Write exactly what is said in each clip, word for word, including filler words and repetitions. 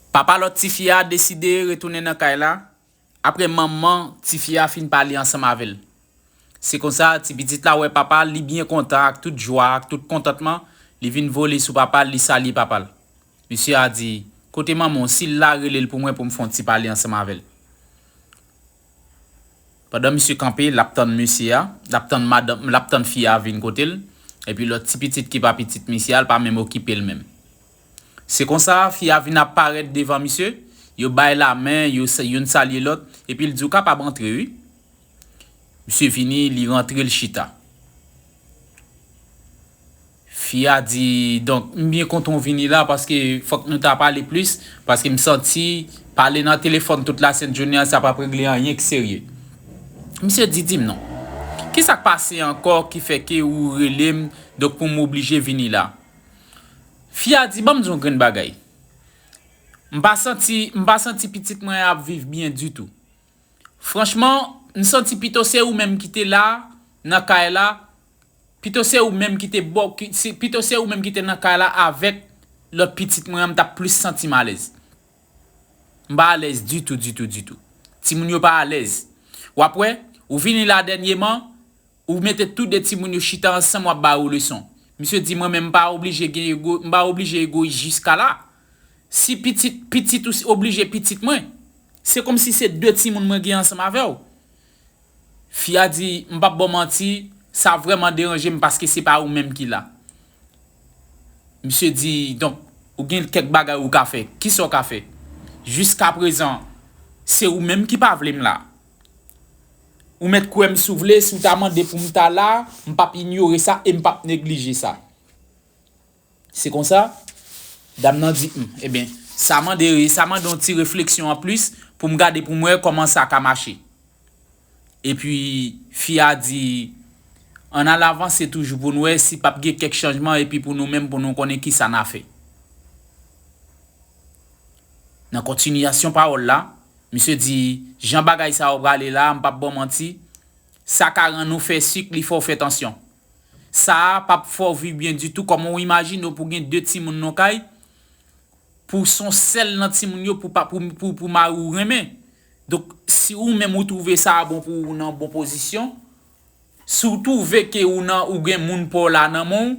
Papa lòt tifi a deside retounen nan kay la, apre manman tifi a fin pale ansanm avè l. Se konsa, ti pitit la wè papa l, li byen kontan ak tout jwa, ak tout kontantman, li vin vole sou papa l, li salye papa l. Misye a di, "Kote manman w? Si l la, rele l pou mwen pou m fè yon ti pale ansanm avè l." Pandan misye kanpe, l ap tann mesye a, l ap tann madanm, l ap tann fi a vin kote l, epi lòt ti pitit ki pa pitit misye a, l pa menm okipe l menm. Se konsa, fi a vin ap parèt devan misye, yo bay lamen, yo sa-, youn salye lòt, epi l di, "Ou kapab antre, wi." Misye vini, li rantre, l chita. Fi a di, "Donk, m byen kontan w vini la, paske fòk nou ta pale plis, paske m santi pale nan telefòn tout lasent jounen an, sa p ap regle anyen k serye." Misye di, "Di m non, kisa k pase ankò ki fè ke ou rele m, donk pou m oblije vini la?" Fi a di, "Ban m di w yon grenn bagay. M pa santi, m pa santi pitit mwen ap viv byen ditou. Franchman, m santi pito se ou menm ki te la, nan kay la, pito se ou menm ki te bò, ki, se, pito se ou menm ki te nan kay la avèk lòt pitit mwen an, m t ap plis santi m alèz. M pa alèz ditou, ditou, ditou. Timoun yo pa alèz. W ap wè, ou vini la dènyeman, ou mete tou de timoun yo chita ansanm, w ap ba yo leson." Misye di, "Mwen menm, m pa oblije gen ego, m pa oblije egoyis jiska la. Si pitit, pitit ou oblije pitit mwen, se kòmsi se de timoun mwen gen ansanm avè w." Fi a di, "M p ap ba w manti, sa vrèman deranje m paske se pa ou menm ki la." Misye di, "Donk, ou gen kèk bagay ou ka fè. Kisa w ka fè? Jiskaprezan, se ou menm ki pa vle m la. Ou mèt kwè m si w vle, si w ta mande pou m ta la, m p ap inyore sa e m p ap neglije sa." Se konsa, dam nan di, "Hmm, ebyen, sa mande, sa mande yon ti refleksyon anplis pou m gade pou m wè kòman sa ka mache." Epi, fi a di, "Ann al avanse toujou pou n wè si p ap gen kèk chanjman epi pou nou menm pou nou konnen kisa n a fè." Nan kontinyasyon pawòl la, misye di, "Jan bagay sa yo prale la, m p ap ba w manti, sa ka rann ou fè sik, li fè w fè tansyon. Sa a p ap fè w viv byen ditou, kòman w imajine w pou gen de timoun nan kay, pou s on sèl nan timoun yo pou pa, pou, pou, pou mari w renmen. Donk, si ou menm ou twouve sa a bon pou ou nan bon pozisyon, si w twouve ke ou nan, ou gen moun pa w la nan men w,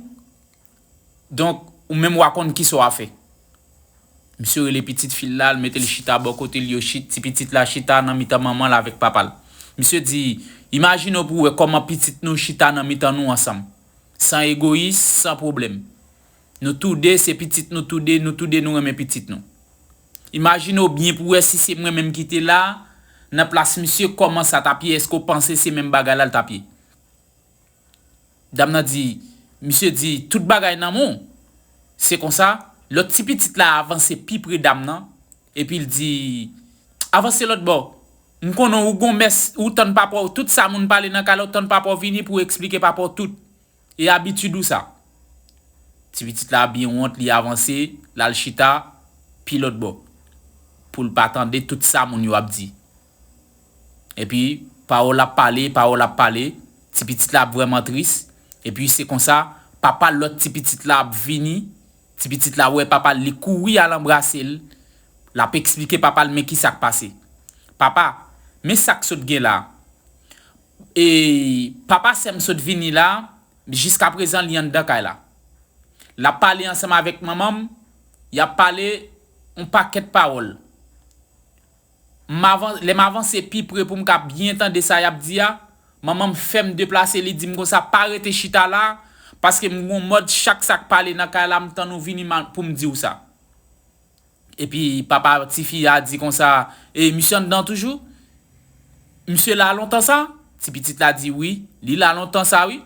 donk, ou menm w a konn kisa w a fè." Misye rele pitit fi l la, l mete l chita bò kote l, yo chit, ti pitit la chita nan mitan manman l avèk papa l. Misye di, "Imajine w pou w wè kòman pitit nou chita nan mitan nou ansanm, san egoyis, san pwoblèm. Nou toude se pitit nou toude, nou toude nou renmen pitit nou. Imajine w byen pou w wè si se mwen menm ki te la, nan plas misye, kòman sa t ap ye, èske w panse se menm bagay la l t ap ye?" Dam nan di, misye di, "Tout bagay nan men w." Se konsa, lòt ti pitit la avanse pi pre dam nan, epi l di, "Avanse lòt bò. M konnen ou gon mès, ou tann papa w, tout sa moun pale nan kay la, ou tann papa w vini pou w eksplike papa w tout. E abitid ou sa." Ti pitit la byen wont, li avanse, l al chita pi lòt bò, pou l pa tande tout sa moun yo ap di. Epi, pawòl ap pale, pawòl ap pale, ti pitit la ap vrèman tris. Epi, se konsa, papa lòt ti pitit la ap vini. Ti pitit la wè papa l, li kouri al anbrase l. L ap eksplike papa l men ki sa k pase. "Papa, men sa k sot gen la. E papa sè m sot vini la, jiskaprezan li anndan kay la. L ap pale ansanm avèk manman m, y ap pale yon pakèt pawòl. M avan-, lè m avanse pi pre pou m ka byen tande sa y ap di a, manman m fè m deplase, li di m konsa, 'Pa rete chita la, paske m gon mòd chak sa k pale nan kay la, m tann ou vini ma-, pou m di w sa.'" Epi papa tifi a di konsa, "E misye anndan toujou? Misye la lontan sa?" Ti pitit la di, "Wi, li la lontan sa, wi."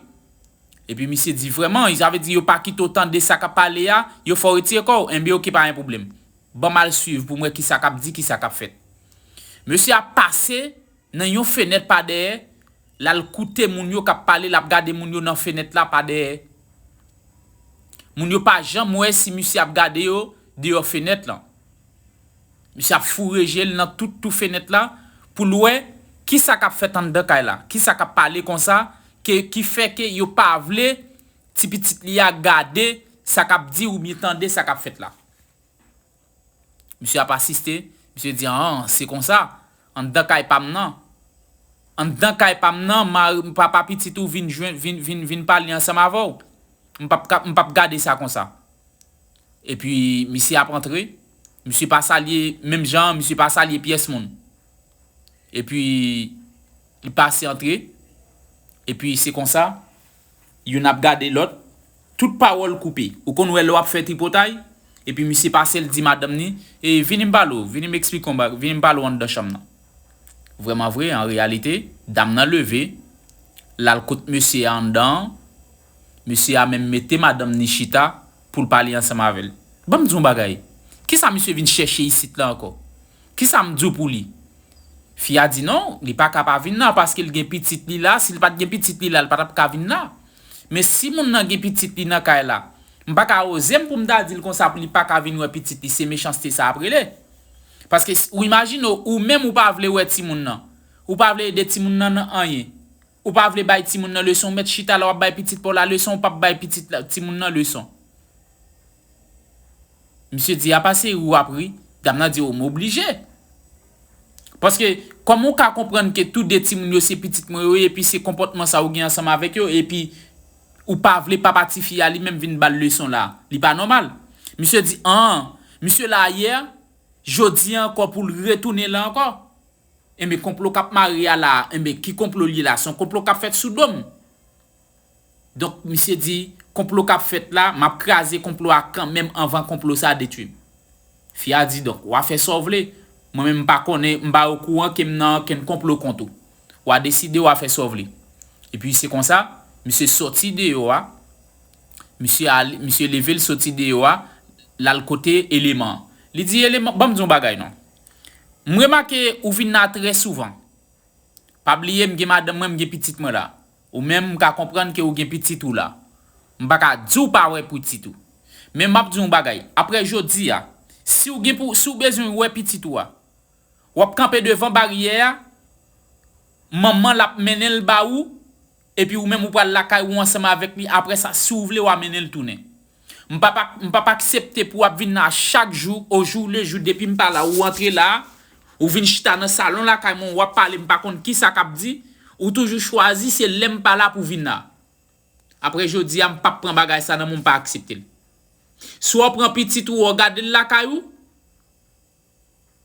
Epi misye di, "Vrèman, sa vle di yo pa kite w tande sa k ap pale a, yo fè w retire kò w? Enben, oke, pa gen pwoblèm. Ban m al swiv pou m wè ki sa k ap di, ki sa k ap fèt." Mesye a pase nan yon fenèt pa dèyè, l al koute moun yo k ap pale, l ap gade moun yo nan fenèt la pa dèyè. Moun yo pa janm wè si misye ap gade yo deyò fenèt lan. Misye ap foure je l nan tout tou fenèt la pou l wè ki sa k ap fèt anndan kay la, ki sa k ap pale konsa, ke, ki fè ke yo pa vle ti pitit li a gade sa k ap di oubyen tande sa k ap fèt la. Misye ap asiste, misye di, an, se konsa, anndan kay pa m nan. Anndan kay pa m nan, mari, papa pitit ou vin jwenn, vin, vin, vin pale ansanm avè w. M p ap ka, m p ap gade sa konsa. Epi, misye ap antre, misye pa salye, menm jan, misye pa salye pyès moun. Epi, li pase antre, epi se konsa, youn ap gade lòt, tout pawòl koupe. Ou konn wè lè w ap fè tripotay, epi misye pase, l di madanm ni, e vini m pale w, vini m eksplike w, vini m pale w anndan chanm nan. Vrèman vre, an reyalite, dam nan leve, l al kot mesye a anndan an, mesye a menm mete madanm ni chita pou l pale ansanm avè l. Ban m di w yon bagay, kisa misye vin chèche isit la ankò? Kisa m di w pou li? Fi a di non, li pa ka pa vin la, paske l gen pitit li la, si l pa t gen pitit li la, l pa t ap ka vin la. Men si moun nan gen pitit li nan kay la, m pa ka oze m pou m ta di l konsa pou li pa ka vin wè pitit li, se mechanste sa ap rele. Paske s-, ou imajine w, ou menm ou pa vle wè timoun nan. Ou pa vle ede timoun nan nan anyen. Ou pa vle bay timoun nan leson, ou mèt chita la w ap bay pitit pa w la leson, ou p ap bay pitit la, timoun nan leson. Misye di, apa se ri w ap ri? Dam nan di, o, m oblije. Paske, kòman w ka konprann ke tou de timoun yo se pitit mwen yo ye, epi se konpòtman sa ou gen ansanm avèk yo, epi ou pa vle papa tifi a li menm vin ba l leson la? Li pa nòmal. Misye di, an, misye la yè, jodi a ankò pou l retounen la ankò. Enben, konplo k ap mare a la, enben, ki konplo l ye la? Se yon konplo k ap fèt sou do m. Donk, misye di, konplo k ap fèt la, m ap kraze konplo a kanmenm anvan konplo sa a detwi m. Fi a di, donk, w a fè sa w vle. Mwen menm, m pa konnen, m pa okouran ke m nan okenn konplo kont ou. W a deside, w a fè sa w vle. Epi, se konsa, misye sòti deyò a, misye al, misye leve l soti deyò a, l al kote Eleman an. Li di, Eleman, ban m di w yon bagay non. M remake ou vin la trè souvan. Pa bliye m gen madanm mwen, m gen pitit mwen la. Ou menm, m ka konprann ke ou gen pitit ou la. M pa ka di w pa wè pitit ou. Men m ap di w yon bagay. Apre jodi a, si w gen pou, si w bezwen wè pitit ou a, w ap kanpe devan baryè a, manman l ap mennen l ba ou, epi ou menm ou pral lakay ou ansanm avèk li. Apre sa, si w vle, w a mennen l tounen. M p ap, m p ap aksepte pou w ap vin la chak jou, au jour le jour, depi m pa la, ou antre la, ou vin chita nan salon lakay mwen, w ap pale, m pa konn kisa k ap di, ou toujou chwazi, se lè m pa la pou w vin la. Apre jodi a, m p ap pran bagay sa nan men w, m pa aksepte l. Swa w pran pitit ou, w gade l lakay ou,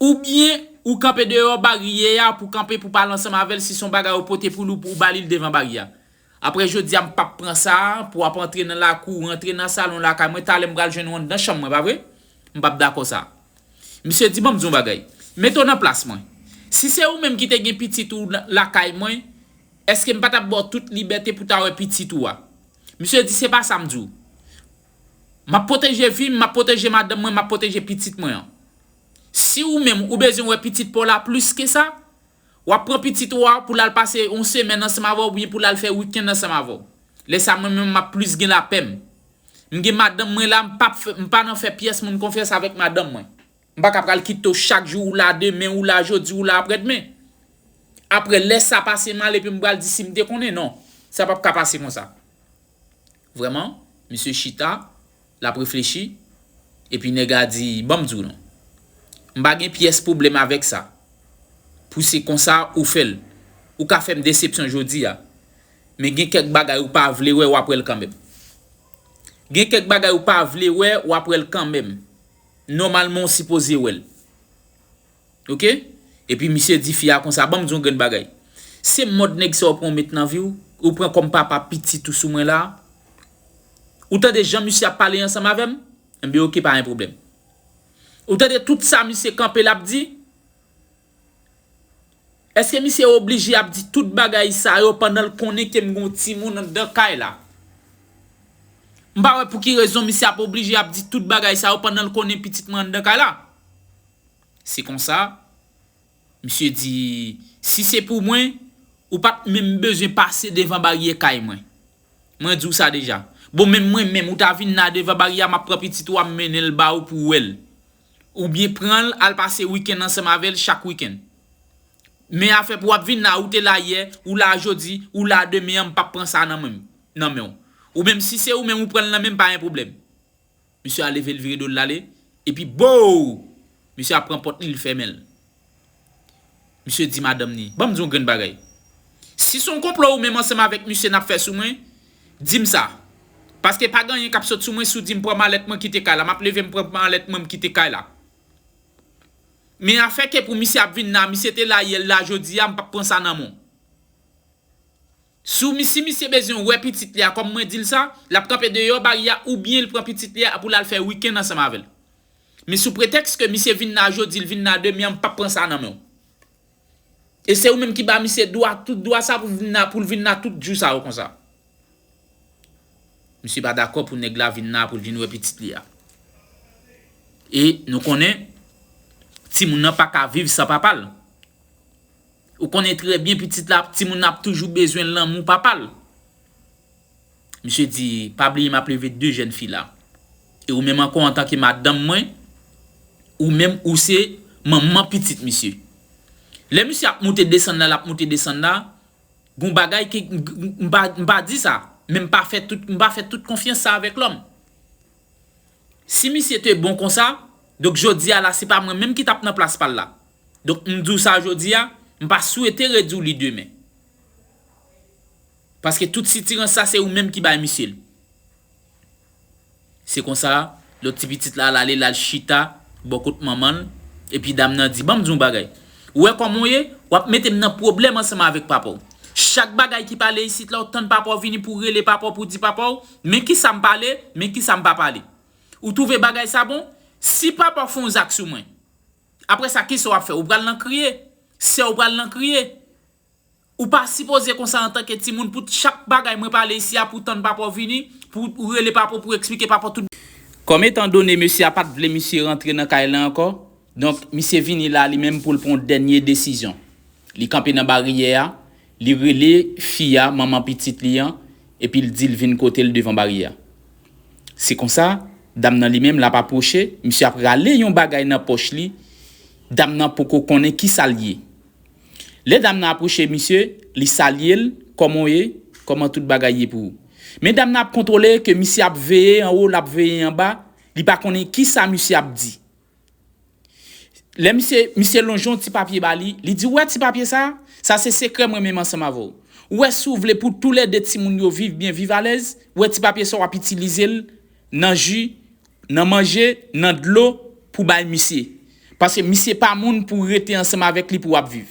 oubyen ou kanpe deyò baryè a pou kanpe pou pale ansanm avè l, si se yon bagay ou pote pou li, ou ba li l devan baryè a. Apre jodi a, m p ap pran sa pou w ap antre nan lakou, rantre nan salon lakay mwen, talè m pral jwenn ou anndan chanm mwen, pa vre? M p ap dakò sa. Misye di, ban m di w yon bagay. Mete w nan plas mwen. Si se ou menm ki te gen pitit ou la-, lakay mwen, èske m pa t ap ba w tout libète pou w ta wè pitit ou a? Misye di, se pa sa m di w. M ap pwoteje vi m, m ap pwoteje madanm mwen, m ap pwoteje pitit mwen an. Si ou menm ou bezwen wè pitit pa w la plis ke sa, w ap pran pitit ou a pou l al pase yon semèn ansanm avè w oubyen pou l al fè wikenn ansanm avè w. Lè sa mwen menm m ap plis gen lapè m. M gen madanm mwen la, m p ap fè, m pa nan fè pyès moun konfyans avèk madanm mwen. M pa ka pral kite w chak jou, ou la demen, ou la jodi, ou la aprèdmen. Apre lè sa pase mal epi m pral di si m te konnen, non. Sa p ap ka pase konsa. Vrèman, misye chita, l ap reflechi, epi nèg la di, ban m di w non. M pa gen pyès pwoblèm avèk sa. Pou se konsa ou fè l. Ou ka fè m desepsyon jodi a. Men gen kèk bagay ou pa vle wè, w ap wè l kanmenm. Gen kèk bagay ou pa vle wè, w ap wè l kanmenm. Nòmalman, ou sipoze wè l. Oke? Epi misye di fi a konsa, ban m di w yon grenn bagay. Se mòd nèg sa w pran w met nan vi w, ou pran kòm papa pitit ou sou mwen la. Ou tande jan misye ap pale ansanm avè m? Enben, oke, pa gen pwoblèm. Ou tande tout sa misye kanpe l ap di? Èske misye oblije ap di tout bagay sa yo pandan l konnen ke m gen yon timoun anndan kay la? M pa wè pou ki rezon misye ap oblije ap di tout bagay sa yo pandan l konnen pitit mwen anndan kay la. Se konsa, misye di, si se pou mwen, ou pa t menm bezwen pase devan baryè kay mwen. Mwen di w sa deja. Bon, menm mwen menm, ou ta vin la devan baryè a, m ap pran pitit ou a, m mennen l ba ou pou w wè l. Oubyen pran l, al pase wikenn ansanm avè l chak wikenn. Men afè pou w ap vin la, ou te la yè, ou la jodi, ou la demen an, m p ap pran sa nan men m, nan men w. Ou menm, si se ou menm ou pran l nan men m, pa gen pwoblèm. Misye a leve l vire do l l ale. Epi bow! Misye ap pran pòt li, li fèmen l. Misye di madanm ni, "Ban m di yon grenn bagay. Si se yon konplo ou menm ansanm avèk misye n ap fè sou mwen, di m sa. Paske pa gen anyen k ap sot sou mwen si w di m pran malèt mwen kite kay la. M ap leve m pran malèt mwen m kite kay la. Men afè ke pou misye ap vin la, misye te la yè l la jodi a, m p ap pran sa nan men w." Si w, si misye bezwen wè pitit li a, kòm mwen di l sa, l ap kanpe deyò bari a oubyen l pran pitit li a pou l al fè wikenn ansanm avè l. Men sou pretèks ke misye vin la jodi, l vin la demen an, m p ap pran sa nan men w. E se ou menm ki ba misye dwa, tout dwa sa pou vin la, pou l vin la tout jou sa yo konsa. Misye pa dakò pou nèg la vin la pou l vin wè pitit li a. E nou konnen, timoun nan pa ka viv san papa l. Ou konnen trè byen pitit la, timoun nan ap toujou bezwen lanmou papa l. Misye di, "Pa bliye m ap leve de jèn fi la. E ou menm ankò antanke madanm mwen, ou menm ou se manman pitit misye." Lè misye ap moute desann la, l ap moute desann la, gon bagay ke m, m, m pa, m pa di sa, men m pa fè tout, m pa fè tout konfyans sa avèk lòm. Si misye te bon konsa, donk jodi a la, se pa mwen menm ki t ap nan plas pa l la. Donk m di w sa jodi a, m pa swete redi w li demen. Paske tout sitirans sa, se ou menm ki bay misye l. Se konsa, lòt ti pitit la al ale, l al chita bò kot manman l, epi dam nan di, "Ban m di w yon bagay. Ou wè kòman w ye? W ap mete m nan pwoblèm ansanm avèk papa w. Chak bagay ki pale isit la, w tann papa w vini pou w rele papa w, pou w di papa w, 'Men kisa m pale, men kisa m pa pale.' Ou twouve bagay sa bon? Si papa w fè yon zak sou mwen, apre sa, kisa w ap fè? Ou pral nan kriye? Sè w pral nan kriye? Ou pa sipoze konsa antanke timoun pou chak bagay mwen pale isi a, pou w tann papa w vini, pou w rele papa w, pou w eksplike papa w tout." Kòm etan done mesye a pa t vle misye rantre nan kay la ankò, donk misye vini la li menm pou l pran yon dènye desizyon. Li kanpe nan baryè a, li rele fi a, manman pitit li an, epi l di l vin kote l devan baryè a. Se konsa, dam nan li menm l ap apwoche, misye ap rale yon bagay nan pòch li, dam nan poko konnen kisa l ye. Lè dam nan apwoche misye, li salye l, "Kòman w ye? Kòman tout bagay ye pou ou?" Men dam nan ap kontwole ke misye ap veye anwo, l ap veye anba, li pa konnen kisa misye ap di. Lè misye, misye lonje yon ti papye ba li, li di, "W wè ti papye sa? Sa se sekrè mwen menm ansanm avè w. W wè si w vle pou toulède timoun yo viv byen, viv alèz, w wè ti papye sa w ap itilize l nan ji, nan manje, nan dlo pou bay misye. Paske misye pa moun pou w rete ansanm avèk li pou w ap viv."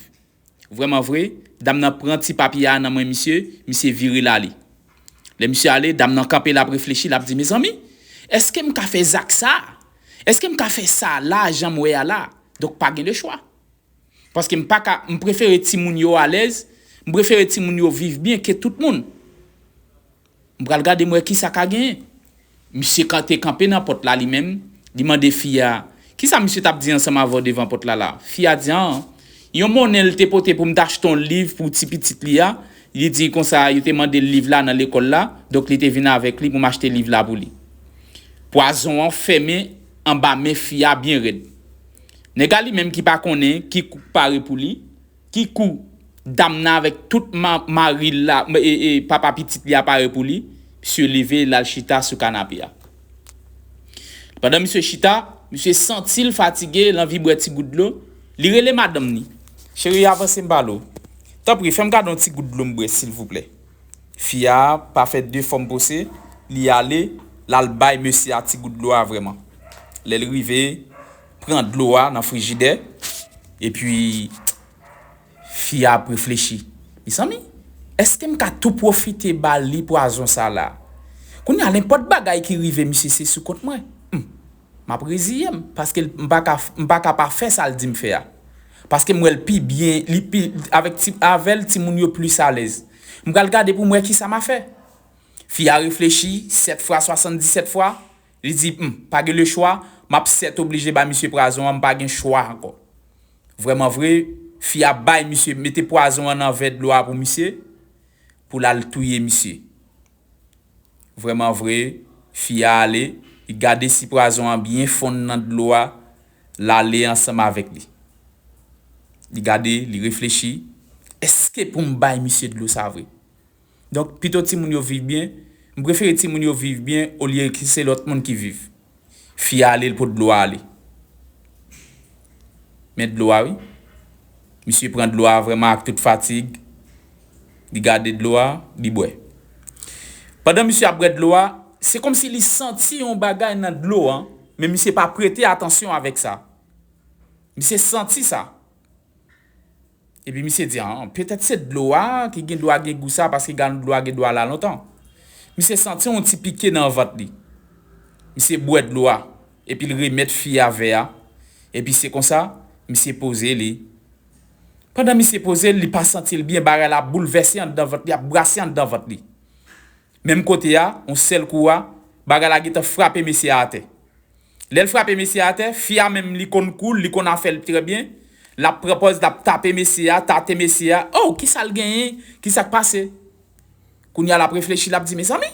Vrèman vre, dam nan pran ti papye a nan men misye, misye vire l ale. Lè misye ale, dam nan kanpe, l ap reflechi, l ap di, "Mezanmi, èske m ka fè zak sa a? Èske m ka fè sa la, jan m wè a la?" Donk, pa gen lechwa. Paske m pa ka, m prefere timoun yo alèz, m prefere timoun yo viv byen ke tout moun. M pral gade m wè kisa ka genyen. Misye kan-, te kanpe nan pòt la li menm, li mande fi a, "Kisa misye t ap di ansanm avè w devan pòt la la?" Fi a di, "An, yon monnen l te pote pou m t achte yon liv pou ti pitit li a." Li di konsa, yo te mande l liv la nan lekòl la, donk li te vin avèk li pou m achte liv la pou li. Pwazon an fèmen anba men fi a byen rèd. Nèg la li menm ki pa konnen ki kou k pare pou li, ki kou dam nan avèk tout ma-, mari l la, e, e, papa pitit li a pare pou li, misye leve, l al chita sou kanape a. Pandan misye chita, misye santi l fatige, l anvi bwè ti gout dlo, li rele madanm ni. "Cheri, avanse m pale w. Tanpri, fè m gade yon ti gout dlo m bwè, silvouplè." Fi a pa fè de fòm pose, li ale, l al bay mesye a ti gout dlo a vrèman. Lè l rive, pran dlo a nan frijidè, epi fi a ap reflechi. "Mezanmi, èske m ka tou pwofite ba li pwazon sa la? Kounye a, nenpòt bagay ki rive misye, se sou kont mwen. Hmm. M ap reziye m, paske m pa ka, m pa ka pa fè sa l di m fè a. Paske m wè l pi byen, li pi, avèk ti, avè l, timoun yo plis alèz. M pral gade pou m wè kisa m a fè." Fi a reflechi sèt fwa, swasanndisèt fwa, li di, "Hmm, pa gen lechwa, m ap sètoblije ba misye pwazon an, m pa gen chwa ankò." Vrèman vre, fi a bay misye, mete pwazon an nan vè dlo a pou misye, pou l al touye misye. Vrèman vre, fi a ale, li gade si pwazon an byen fonn nan dlo a, l ale ansanm avèk li. Li gade, li reflechi, "Èske pou m bay misye dlo sa vre?" Donk, pito timoun yo viv byen, m prefere timoun yo viv byen olye ke se lòt moun ki viv. Fi a ale, l pot dlo a ale. Men dlo a, wi. Misye pran dlo a vrèman ak tout fatig. Li gade dlo a, li bwè. Pandan misye ap bwè dlo a, se kòmsi li santi yon bagay nan dlo a, men misye pa prete atansyon avèk sa. Misye santi sa. Epi misye di, ah, petèt se dlo a ki gen dwa gen gou sa, paske gallon dlo a gen dwa la lontan. Misye santi yon ti pike nan vant li. Misye bwè dlo a, epi l remèt fi a vè a. Epi se konsa, misye poze li. Pandan misye poze l, li pa santi l byen, bagay la ap boulvèse anndan vant li, ap brase anndan vant li. Menm kote a, yon sèl kou a, bagay la gentan frape mesye a atè. Lè l frape mesye a atè, fi a menm li konn kou l, li konn afè l trè byen. L ap pran pòz, l ap tape mesye a, tate mesye a. Oh, kisa l genyen? Kisa k pase? Kounye a l ap reflechi, l ap di, mezanmi,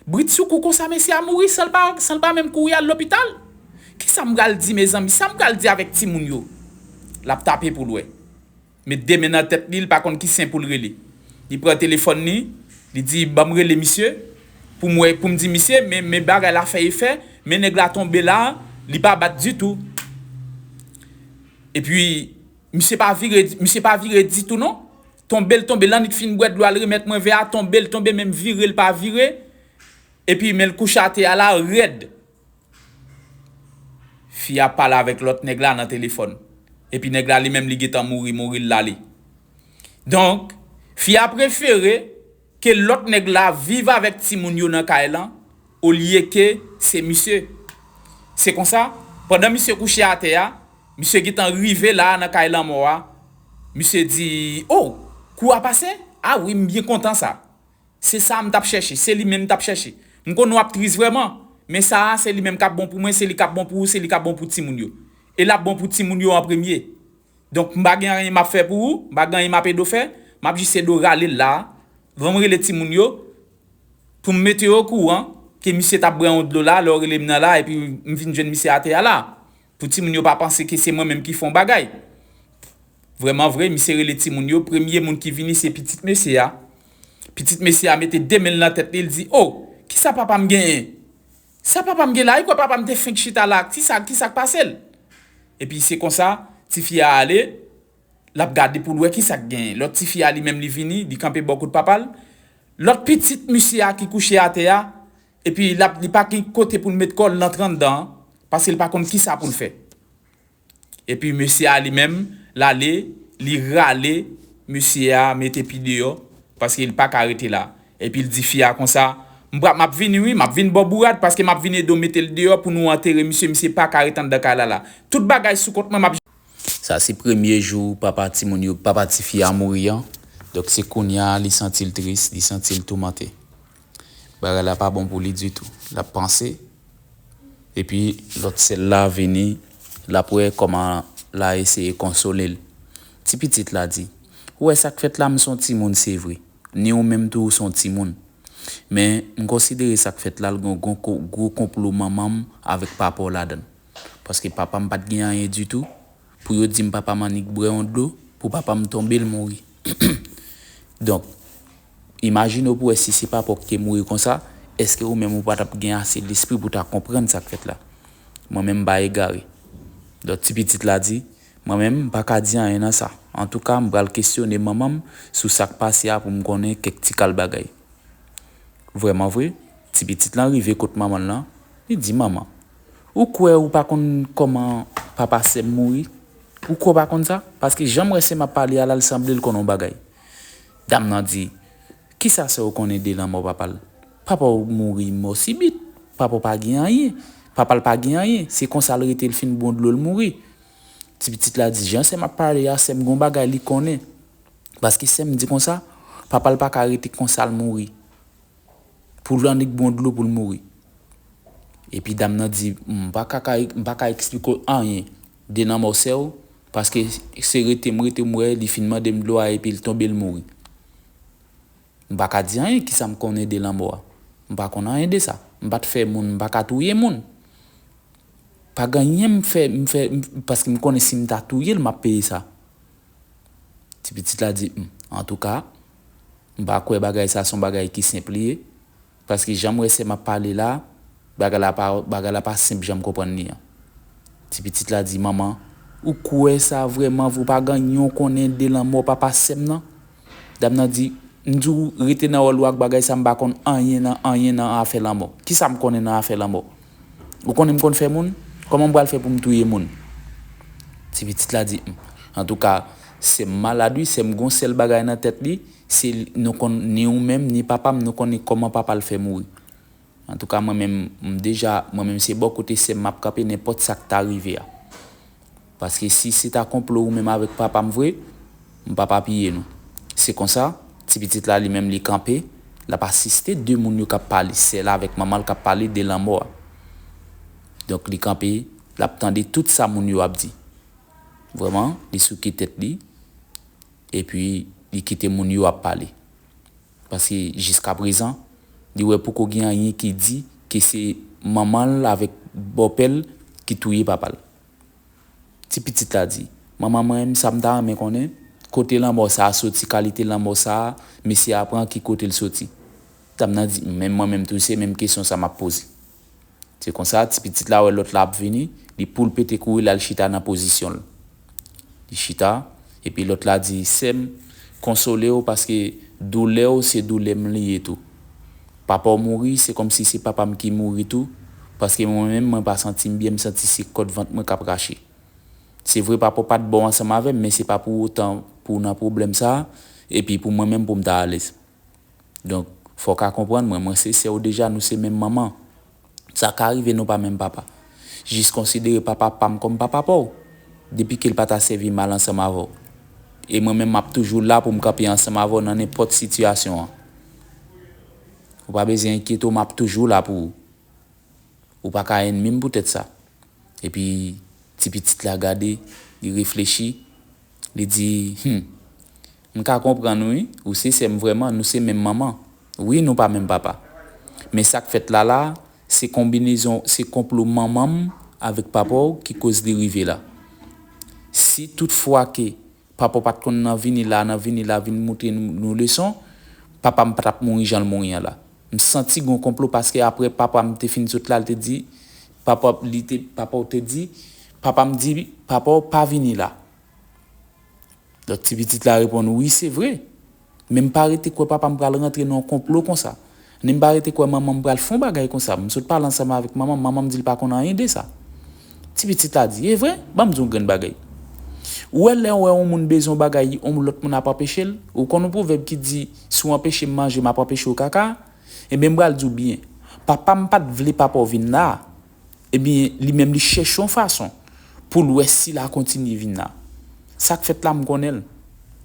brit sou kou konsa, mesye a mouri san l pa, san l pa menm kouri al lopital. Kisa m pral di, mezanmi? Sa m pral di avèk timoun yo? L ap tape pou l wè. Met de men nan tèt li, li pa konn ki sen pou l rele. Li pran telefòn li, li di, ban m rele misye, pou m wè, pou m di misye, men, men bagay la fè efè, men nèg la tonbe la, li pa bat ditou. Epi, misye pa vire, misye pa vire ditou non. Tonbe l tonbe, l annik fin bwè dlo a, l remèt mwen vè a, tonbe l tonbe, menm vire l pa vire. Epi, men l kouche atè a la, rèd. Fi a pale avèk lòt nèg la nan telefòn. Epi nèg la li menm li gentan mouri, mouri l ale. Donk, fi a prefere ke lòt nèg la viv avèk timoun yo nan kay lan, olye ke se misye. Se konsa, pandan misye kouche atè a, misye gentan rive la nan kay lanmò a, misye di, oh, kou a pase? Ah wi, m byen kontan sa. Se sa a m t ap chèche, se li menm m t ap chèche. M konnen w ap tris vrèman, men sa a se li menm k ap bon pou mwen, se li k ap bon pou ou, se li k ap bon pou timoun yo. E l ap bon pou timoun yo an premye. Donk, m pa gen anyen m ap fè pou ou, m pa gen anyen m ap ede w fè, m ap jis ede w rale l la a. Ban m rele timoun yo, pou m mete yo okouran ke misye t ap bwè yon dlo la, lè w rele m nan la, epi m vin jwenn misye atè a la. Pou timoun yo pa panse ke se mwen menm ki fè yon bagay. Vrèman vre, misye rele timoun yo, premye moun ki vini se pitit mesye a. Pitit mesye a mete de men l nan tèt li, l di, oh, kisa papa m genyen? Sa papa m gen la, li kwè papa m te fenk chita la, kisa, kisa k pase l? Epi se konsa, tifi a ale, l ap gade pou l wè kisa k genyen. Lòt tifi a li menm li vini, li kanpe bò kote papa l. Lòt pitit misye a ki kouche atè a, epi l ap, li pa gen kote pou l met kò l rantre anndan an, paske l pa konn kisa pou l fè. Epi mesye a li menm, l ale, li rale mesye a, mete pi deyò, paske l pa ka rete la. Epi l di fi a konsa, m pra, m ap vini wi, m ap vin ba w bourad, paske m ap vin ede w mete l deyò pou nou antere misye, misye pa ka rete anndan kay la la. Tout bagay sou kont mwen, m ap Sa se premye jou papa timoun yo, papa tifi a mouri an. Donk se kounye a li santi l tris, li santi l toumante. Bagay la pa bon pou li ditou. L ap panse. Epi lòt sè l la vini, l ap wè kòman l a eseye konsole l. Ti pitit la di, ou wè sa k fèt la, m se yon timoun se vre. Ni ou menm tou ou se yon timoun. Men m konsidere sa k fèt la, l gen yon gwo, gwo konplo manman m avèk papa w ladan l. Paske papa m pa t gen anyen ditou. Pou yo di m papa m annik bwè yon dlo, pou papa m tonbe l mouri. Donk, imajine w pou wè si se papa w ki te mouri konsa, èske ou menm ou pa t ap gen ase lespri pou w ta konprann sa k fèt la? Mwen menm m pa egare. Donk ti pitit la di, mwen menm m pa ka di anyen nan sa. Antouka, m pral kesyone manman m sou sa k pase a pou m konnen kèk ti kal bagay. Vrèman vre, ti pitit lan rive kot manman l lan, li di, manman, ou kwè ou pa konn kòman papa sè m mouri? Ou kwè w pa konn sa? Paske jan m wè sè m ap pale a la, l sanble l konn yon bagay. Dam nan di, kisa sè w konnen de lanmò papa l? Papa w mouri mò sibit. Papa w pa gen anyen. Papa l pa gen anyen. Se konsa l rete, l fin bwè dlo, l mouri. Ti pitit la di, jan sè m ap pale a, sè m gen yon bagay li konnen. Paske sè m di konsa, papa l pa ka rete konsa l mouri. Pou l annik bwè dlo pou l mouri. Epi dam nan di, m pa ka, ka, m pa ka eksplike w anyen de lanmò sè w, paske se rete m rete m wè li fin mande m dlo a epi l tonbe l mouri. M pa ka di anyen, kisa m konnen de lanmò a? M pa konn anyen de sa. M pa t fè moun, m pa ka touye moun. Pa gen anyen m fè, m fè, m, paske m konnen si m ta touye l, m ap peye sa. Ti pitit la di, hmm, antouka, m pa kwè bagay sa se yon bagay ki senp li ye, paske jan m wè sè m ap pale la, bagay la pa, bagay la pa senp jan m konprann li an. Ti pitit la di, manman, Ou kwè sa vrèman vre, ou pa gen anyen w konnen de lanmò papa sè m nan? Dam nan di, m di w rete nan wòl ou ak bagay sa, m pa konn anyen nan, anyen nan afè lanmò. Kisa m konnen nan afè lanmò? Ou konnen m konn fè moun? Kòman m pral fè pou m touye moun? Ti pitit la di, "Hmm. Antouka, sè m malad wi, sè m gon sèl bagay nan tèt li, se nou konn ni ou menm, ni papa m, nou konnen kòman papa l fè mouri." Antouka, mwen menm, m deja, mwen menm se bò kote sè m m ap kanpe nenpòt sa k ta rive a. Paske si se ta konplo ou menm avèk papa m vre, m p ap apiye nou. Se konsa, ti pitit la li menm li kanpe, l ap asiste de moun yo k ap pale, sè l avèk manman l k ap pale de lanmò a. Donk li kanpe, l ap tande tout sa moun yo ap di. Vrèman, li souke tèt li, epi li kite moun yo ap pale. Paske jiskaprezan, li wè poko gen anyen ki di ke se manman l avèk bòpè l ki touye papa l. Ti pitit la di, "Manman mwen, sa m ta renmen konnen, kote lanmò sa a soti, kalite lanmò sa a, mesye a pran, ki kote l soti?" Dam nan di, "Menm mwen menm tou, se menm kesyon sa m ap poze." Se konsa, ti pitit la wè lòt la ap vini, li poul pete kouri, l al chita nan pozisyon l. Li chita, epi lòt la di, "Sè m, konsole w paske doulè w se doulè m li ye tou. Papa w mouri, se kòmsi se papa m ki mouri tou, paske mwen menm, mwen pa santi m byen, m santi se kòd vant mwen k ap rache. Se vre, papa w pa t bon ansanm avè m, men se pa pou otan pou w nan pwoblèm sa a, epi pou mwen menm, pou m ta alèz." Donk, fò w ka konprann mwen, mwen se sè w deja, nou se menm manman. Sa ka rive nou pa menm papa. Jis konsidere papa pa m kòm papa pa w, depi ke l pa ta sèvi mal ansanm avè w. E mwen menm, m ap toujou la pou m kanpe ansanm avè w nan nenpòt sitiyasyon an. Ou pa bezwen enkyete w, m ap toujou la pou ou. Ou pa ka ènmi m poutèt sa. Epi, ti pitit la gade, li reflechi, li di, "Hmm, m ka konprann wi, ou se sè m vrèman, nou se menm manman. Wi, nou pa menm papa. Men sa k fèt la la, se konbinezon, se konplo manman m avèk papa w ki koz li rive la. Si toutfwa ke papa w pa t konn nan vini la, nan vini la, vin montre nou, nou leson, papa m pa t ap mouri jan l mouri an la. M santi gon konplo paske apre papa m te fin sot la, l te di, papa, li te, papa w te di, papa m di, papa w pa vini la." Donk, ti pitit la reponn, "Wi, se vre. Men m pa rete kwè papa m pral rantre nan yon konplo konsa. Ni m pa rete kwè manman m pral fè yon bagay konsa. M sot pale ansanm avèk manman m, manman m di l pa konn anyen de sa." Ti pitit la di, "E vre? Ban m di w yon grenn bagay. Ou wè lè w wè yon moun bezwen yon bagay, yon lòt moun ap anpeche l? Ou konn yon pwovèb ki di, 'Si w anpeche m manje, m ap anpeche w kaka'? Ebyen, m pral di w byen. Papa m pa t vle papa w vin la a. Ebyen, li menm li chèche yon fason pou l wè si l a kontinye vin la. Sa k fèt la, m konnen l."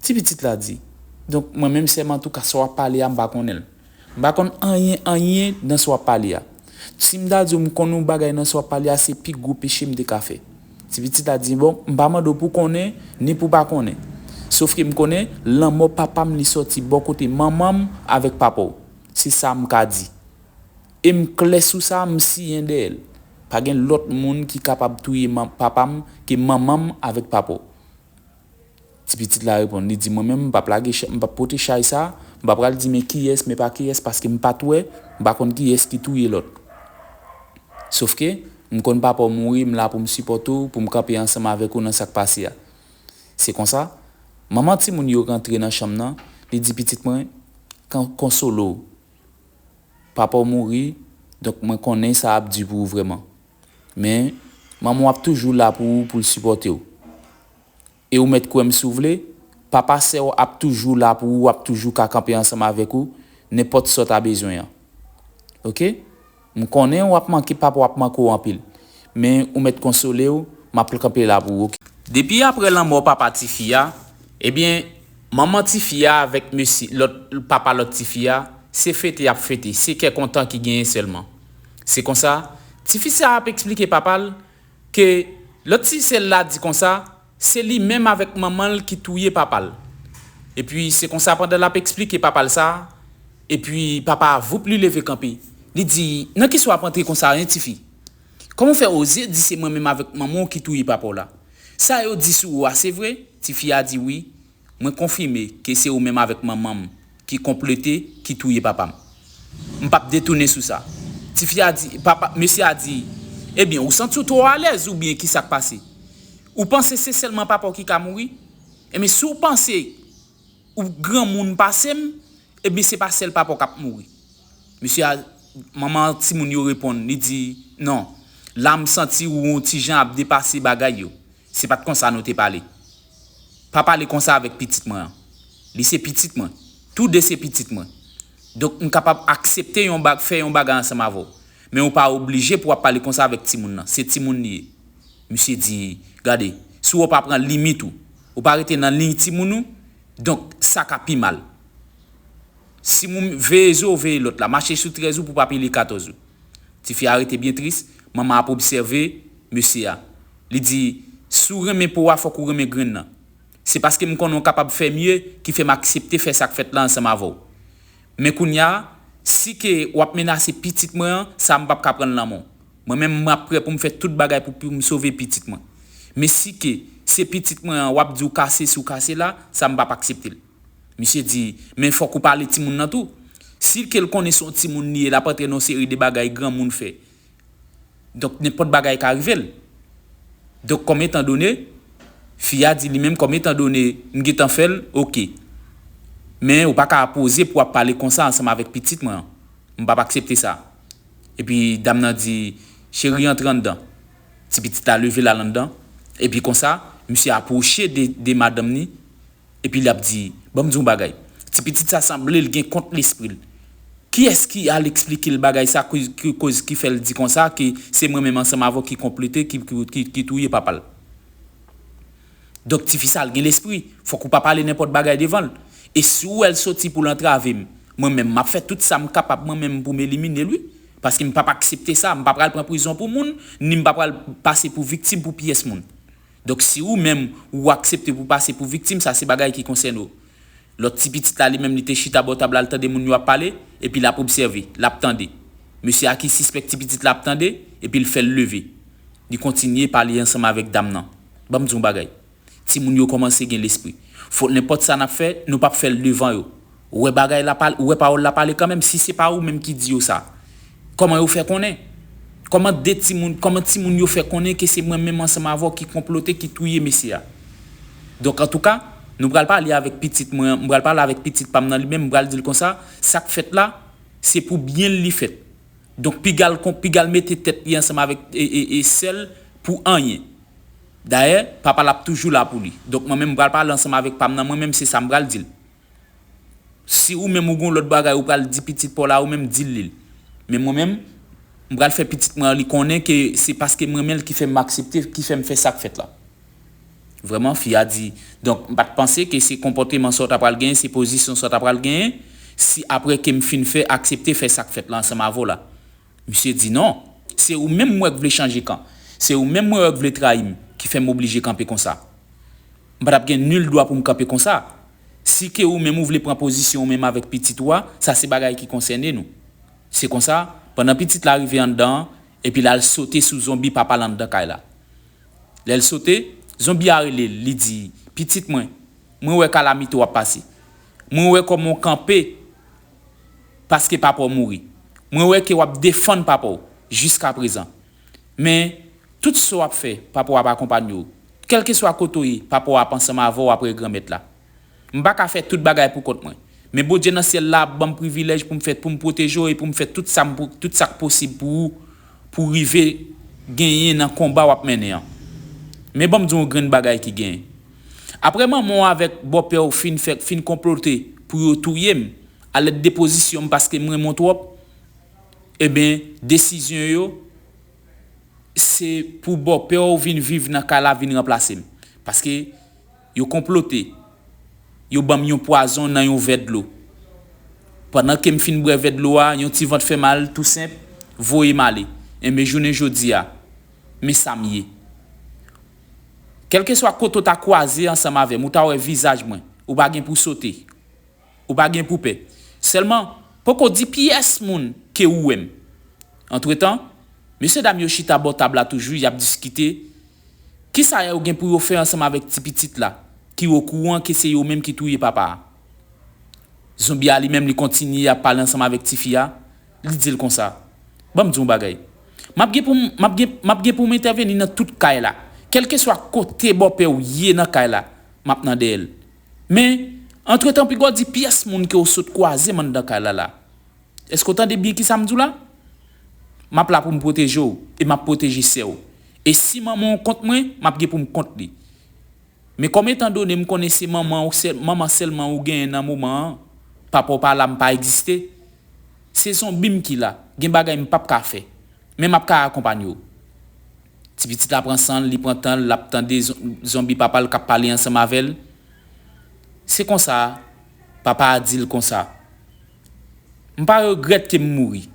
Ti pitit la di, "Donk, mwen menm sè m, antouka, sa w ap pale a, m pa konnen l. M pa konn anyen, anyen nan sa w ap pale a. Si m ta di w m konn yon bagay nan sa w ap pale a, se pi gwo peche m te ka fè." Ti pitit la di, "Bon, m pa mande w pou w konnen, ni pou w pa konnen. Sofke m konnen, lanmò papa m li sòti bò kote manman m avèk papa w. Se sa m ka di. E m klè sou sa, m siyen dèyè l. Pa gen lòt moun ki kapab touye man-, papa m ke manman m avèk papa w." Ti pitit la reponn, li di, "Mwen menm, m p ap lage cha-, m p ap pote chay sa, m pa pral di men kiyès, men pa kiyès, paske m pa t wè, m pa konn kiyès ki touye lòt. Sofke, m konn papa w mouri, m la pou m sipòte w, pou m kanpe ansanm avèk ou nan sa k pase a." Se konsa, manman timoun yo rantre nan chanm nan, li di, "Pitit mwen, kan-, konsole w. Papa w mouri, donk mwen konnen sa ap di pou ou vrèman. Men, manman w ap toujou la pou ou, pou l sipòte w. E ou mèt kwè m si w vle, papa sè w ap toujou la pou ou, ap toujou ka kanpe ansanm avèk ou, nenpòt sa w ta bezwen an. Oke? M konnen w ap manke, papa w ap manke w anpil. Men ou mèt konsole w, m ap kanpe la pou ou, oke?" Depi apre lanmò papa tifi a, ebyen, manman tifi a avèk mesye, lòt, papa lòt tifi a, se fete y ap fete, se kè kontan ki genyen sèlman. Se konsa, tifi sa ap eksplike papa l ke lòt ti sè l la di konsa, se li menm avèk manman l ki touye papa l. Epi, se konsa, pandan l ap eksplike papa l sa, epi papa a, voup, li leve kanpe. Li di, "Nan kisa w ap antre konsa, en, tifi? Kòman w fè oze di se mwen menm avèk manman w ki touye papa w la? Sa yo di sou ou a, se vre?" Tifi a di, "Wi, mwen konfime ke se ou menm avèk manman m ki konplote, ki touye papa m. M p ap detounen sou sa." Tifi a di, papa, mesye a di, "Ebyen, ou santi w twò alèz oubyen ki sa k pase? Ou panse se sèlman papa w ki ka mouri? Ebyen, si w panse ou granmoun pase m, ebyen, se pa sèl papa w k ap mouri. Mesye a, manman timoun yo reponn, li di, "Non, la m santi ou yon ti jan ap depase bagay yo. Se pa t konsa nou te pale. Pa pale konsa avèk pitit mwen an. Li se pitit mwen. Toude se pitit mwen. Donk, m kapab aksepte yon bag, fè yon bagay ansanm avè w. Men ou pa oblije pou w ap pale konsa avèk timoun nan. Se timoun li ye." Misye di, "Gade, si w pa pran limit ou, ou pa rete nan liy timoun ou, donk sa ka pi mal. Si moun veye zo, veye lòt la, mache sou trèz ou pou pa pile katòz ou." Tifi a rete byen tris, manman ap obsève mesye a. Li di, "Si w renmen po a, fòk ou renmen grenn nan. Se paske m konnen w kapab fè mye ki fè m aksepte fè sa k fèt la ansanm avè w. Men kounye a, si ke w ap menase pitit mwen an, sa m p ap ka pran l nan men w. Mwen menm, m ap prè pou m fè tout bagay pou, pou m sove pitit mwen. Men si ke se pitit mwen an w ap di w kase, si w kase la, sa m p ap aksepte l." Misye di, "Men fòk ou pale timoun nan tou. Si ke l konnen se yon timoun li ye, l ap antre nan yon seri de bagay granmoun fè. Donk, nenpòt bagay ka rive l. Donk, kòm etan done," fi a di li menm, "Kòm etan done, m gentan fè l, oke. Men ou pa ka poze pou w ap pale konsa ansanm avèk pitit mwen an. M p ap aksepte sa." Epi dam nan di, "Cheri, antre anndan." Ti pitit la leve l al anndan. Epi konsa, misye apwoche de, de madanm ni. Epi l ap di, "Ban m di w yon bagay. Ti pitit sa sanble l gen kont lespri l. Kiyès ki al eksplike l bagay sa, koz, ki, koz ki fè l di konsa, ke se mwen menm ansanm avè w ki konplote, ki, ki, ki, ki touye papa l? Donk, tifi sa, l gen lespri. Fòk ou pa pale nenpòt bagay devan l. E si w wè l soti pou l antrave m, mwen menm, m ap fè tout sa m kapab, mwen menm, pou m elimine l, wi. Paske m p ap aksepte sa. M pa pral pran prizon pou moun, ni m pa pral pase pou viktim pou pyès moun. Donk, si ou menm, ou aksepte pou pase pou viktim, sa se bagay ki konsène w." Lòt ti pitit la, li menm, li te chita bò tab la, l tande moun yo ap pale, epi l ap obsève, l ap tande. Mesye a ki sispèk ti pitit la ap tande, epi l fè l leve. Li kontinye pale ansanm avèk dam nan. Ban m di w yon bagay. Timoun yo kòmanse gen lespri. Fò nenpòt sa n ap fè, nou p ap fè l devan yo. Ou wè bagay la pale, ou wè pawòl la pale kanmenm, si se pa ou menm ki di yo sa. Kòman yo fè konnen? Kòman de timoun, kòman timoun yo fè konnen ke se mwen menm ansanm avè w ki konplote, ki touye mesye a? Donk, antouka, nou pral pale avèk pitit mwen, m pral pale avèk pitit pa m nan li menm, m pral di l konsa, sa k fèt la, se pou byen l li fèt. Donk, piga l kon, piga l mete tèt li ansanm avèk, e, e, e sè l pou anyen. Dayè, papa l ap toujou la pou li. Donk, mwen menm, m pral pale ansanm avèk pa m nan, mwen menm, se sa m pral di l. Si ou menm ou gen lòt bagay ou pral di pitit pa w la, ou menm di l li. Men mwen menm, m pral fè pitit mwen an li konnen ke se paske m renmen l ki fè m aksepte, ki fè m fè sa k fèt la. Vrèman, fi a di, "Donk, m pa t panse ke se konpòteman sa w ta pral genyen, se pozisyon sa w ta pral genyen, si apre ke m fin fè, aksepte fè sa k fèt la ansanm avè w la." Misye di, "Non, se ou menm m wè k vle chanje kan. Se ou menm mwen wè k vle trayi m, ki fè m oblije kanpe konsa. M pa t ap gen nil dwa pou m kanpe konsa. Si ke ou menm ou vle pran pozisyon ou menm avèk pitit ou a, sa se bagay ki konsène nou." Se konsa, pandan pitit la rive anndan an, epi l al sote sou zonbi papa l anndan kay la. Lè l sote, zonbi a rele l, li di, "Pitit mwen, mwen wè kalamite w ap pase. Mwen wè kòman w kanpe paske papa w mouri. Mwen wè ke w ap defann papa w jiskaprezan. Men, tout sa w ap fè, papa w ap akonpanye w. Kèlkeswa kote w ye, papa w ap ansanm avè w apre Granmèt la. M pa ka fè tout bagay pou kont mwen. Men Bondye nan syèl la ap ban m privilèj pou m fè, pou m pwoteje w e pou m fè tout sa m pou, tout sa k posib pou ou, pou w rive genyen nan konba w ap mennen an. Men ban m di w yon grenn bagay ki genyen. Apre manman w avèk bòpè w fin fè, fin konplote pou yo touye m, alèd de pozisyon m paske m renmen w twòp, ebyen, desizyon yo, se pou bòpè w vin viv nan kay la, vin ranplase m. Paske yo konplote. Yo ban m yon pwazon nan yon vè dlo. Pandan ke m fin bwè vè dlo a, yon ti vant fè mal, tou senp, voye m ale. Enben, jounen jodi a, men sa m ye. Kèlkeswa kote w ta kwaze ansanm avè m, ou ta wè vizaj mwen, ou pa gen pou sote. Ou pa gen pou pè. Sèlman, poko di pyès moun ke ou wè m. Antretan, mesyedam yo chita bò tab la toujou, y ap diskite. Kisa yo gen pou yo fè ansanm avèk ti pitit la, ki okouran ke se yo menm ki touye papa a? Zonbi a li menm, li kontinye ap pale ansanm avèk tifi a. Li di l konsa, "Ban m di w yon bagay. M ap gen pou m, m ap gen, m ap gen pou m entèveni nan tout kay la. Kèlkeswa kote bòpè w ye nan kay la, m ap nan dèyè l. Men, antretan, piga w di pyès moun ke w sot kwaze m anndan kay la la. Èske w tande byen kisa m di w la? M ap la pou m pwoteje w, e m ap pwoteje sè w. E si manman w kont mwen, m ap gen pou m kont li. Men kòm etan done m konnen se manman w sèl, manman sèlman ou genyen nan moman an, papa w pa la, m pa egziste, se zonbi m ki la, gen bagay m p ap ka fè. Men m ap ka akonpanye w. Ti pitit la pran san l, li pran tan l, l ap tande zon-, zonbi papa l k ap pale ansanm avè l. Se konsa, papa a di l konsa, "M pa regrèt ke m mouri,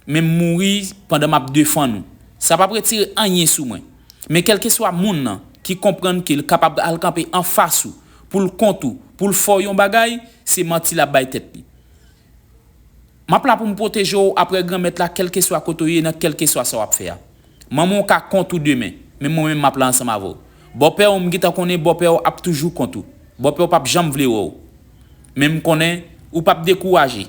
men m mouri pandan m ap defann ou. Sa p ap retire anyen sou mwen. Men kèlkeswa moun nan ki konprann ke l kapab al kanpe anfas ou, pou l kont ou, pou l fè w yon bagay, se manti l ap bay tèt li." M ap la pou m pwoteje w apre Granmèt la, kèlkeswa kote w ye, nan kèlkeswa sa w ap fè a. Manman w ka kont ou demen, men mwen menm m ap la ansanm avè w. Bòpè w, m gentan konnen bòpè w ap toujou kont ou. Bòpè w p ap janm vle wè w. Men m konnen ou p ap dekouraje.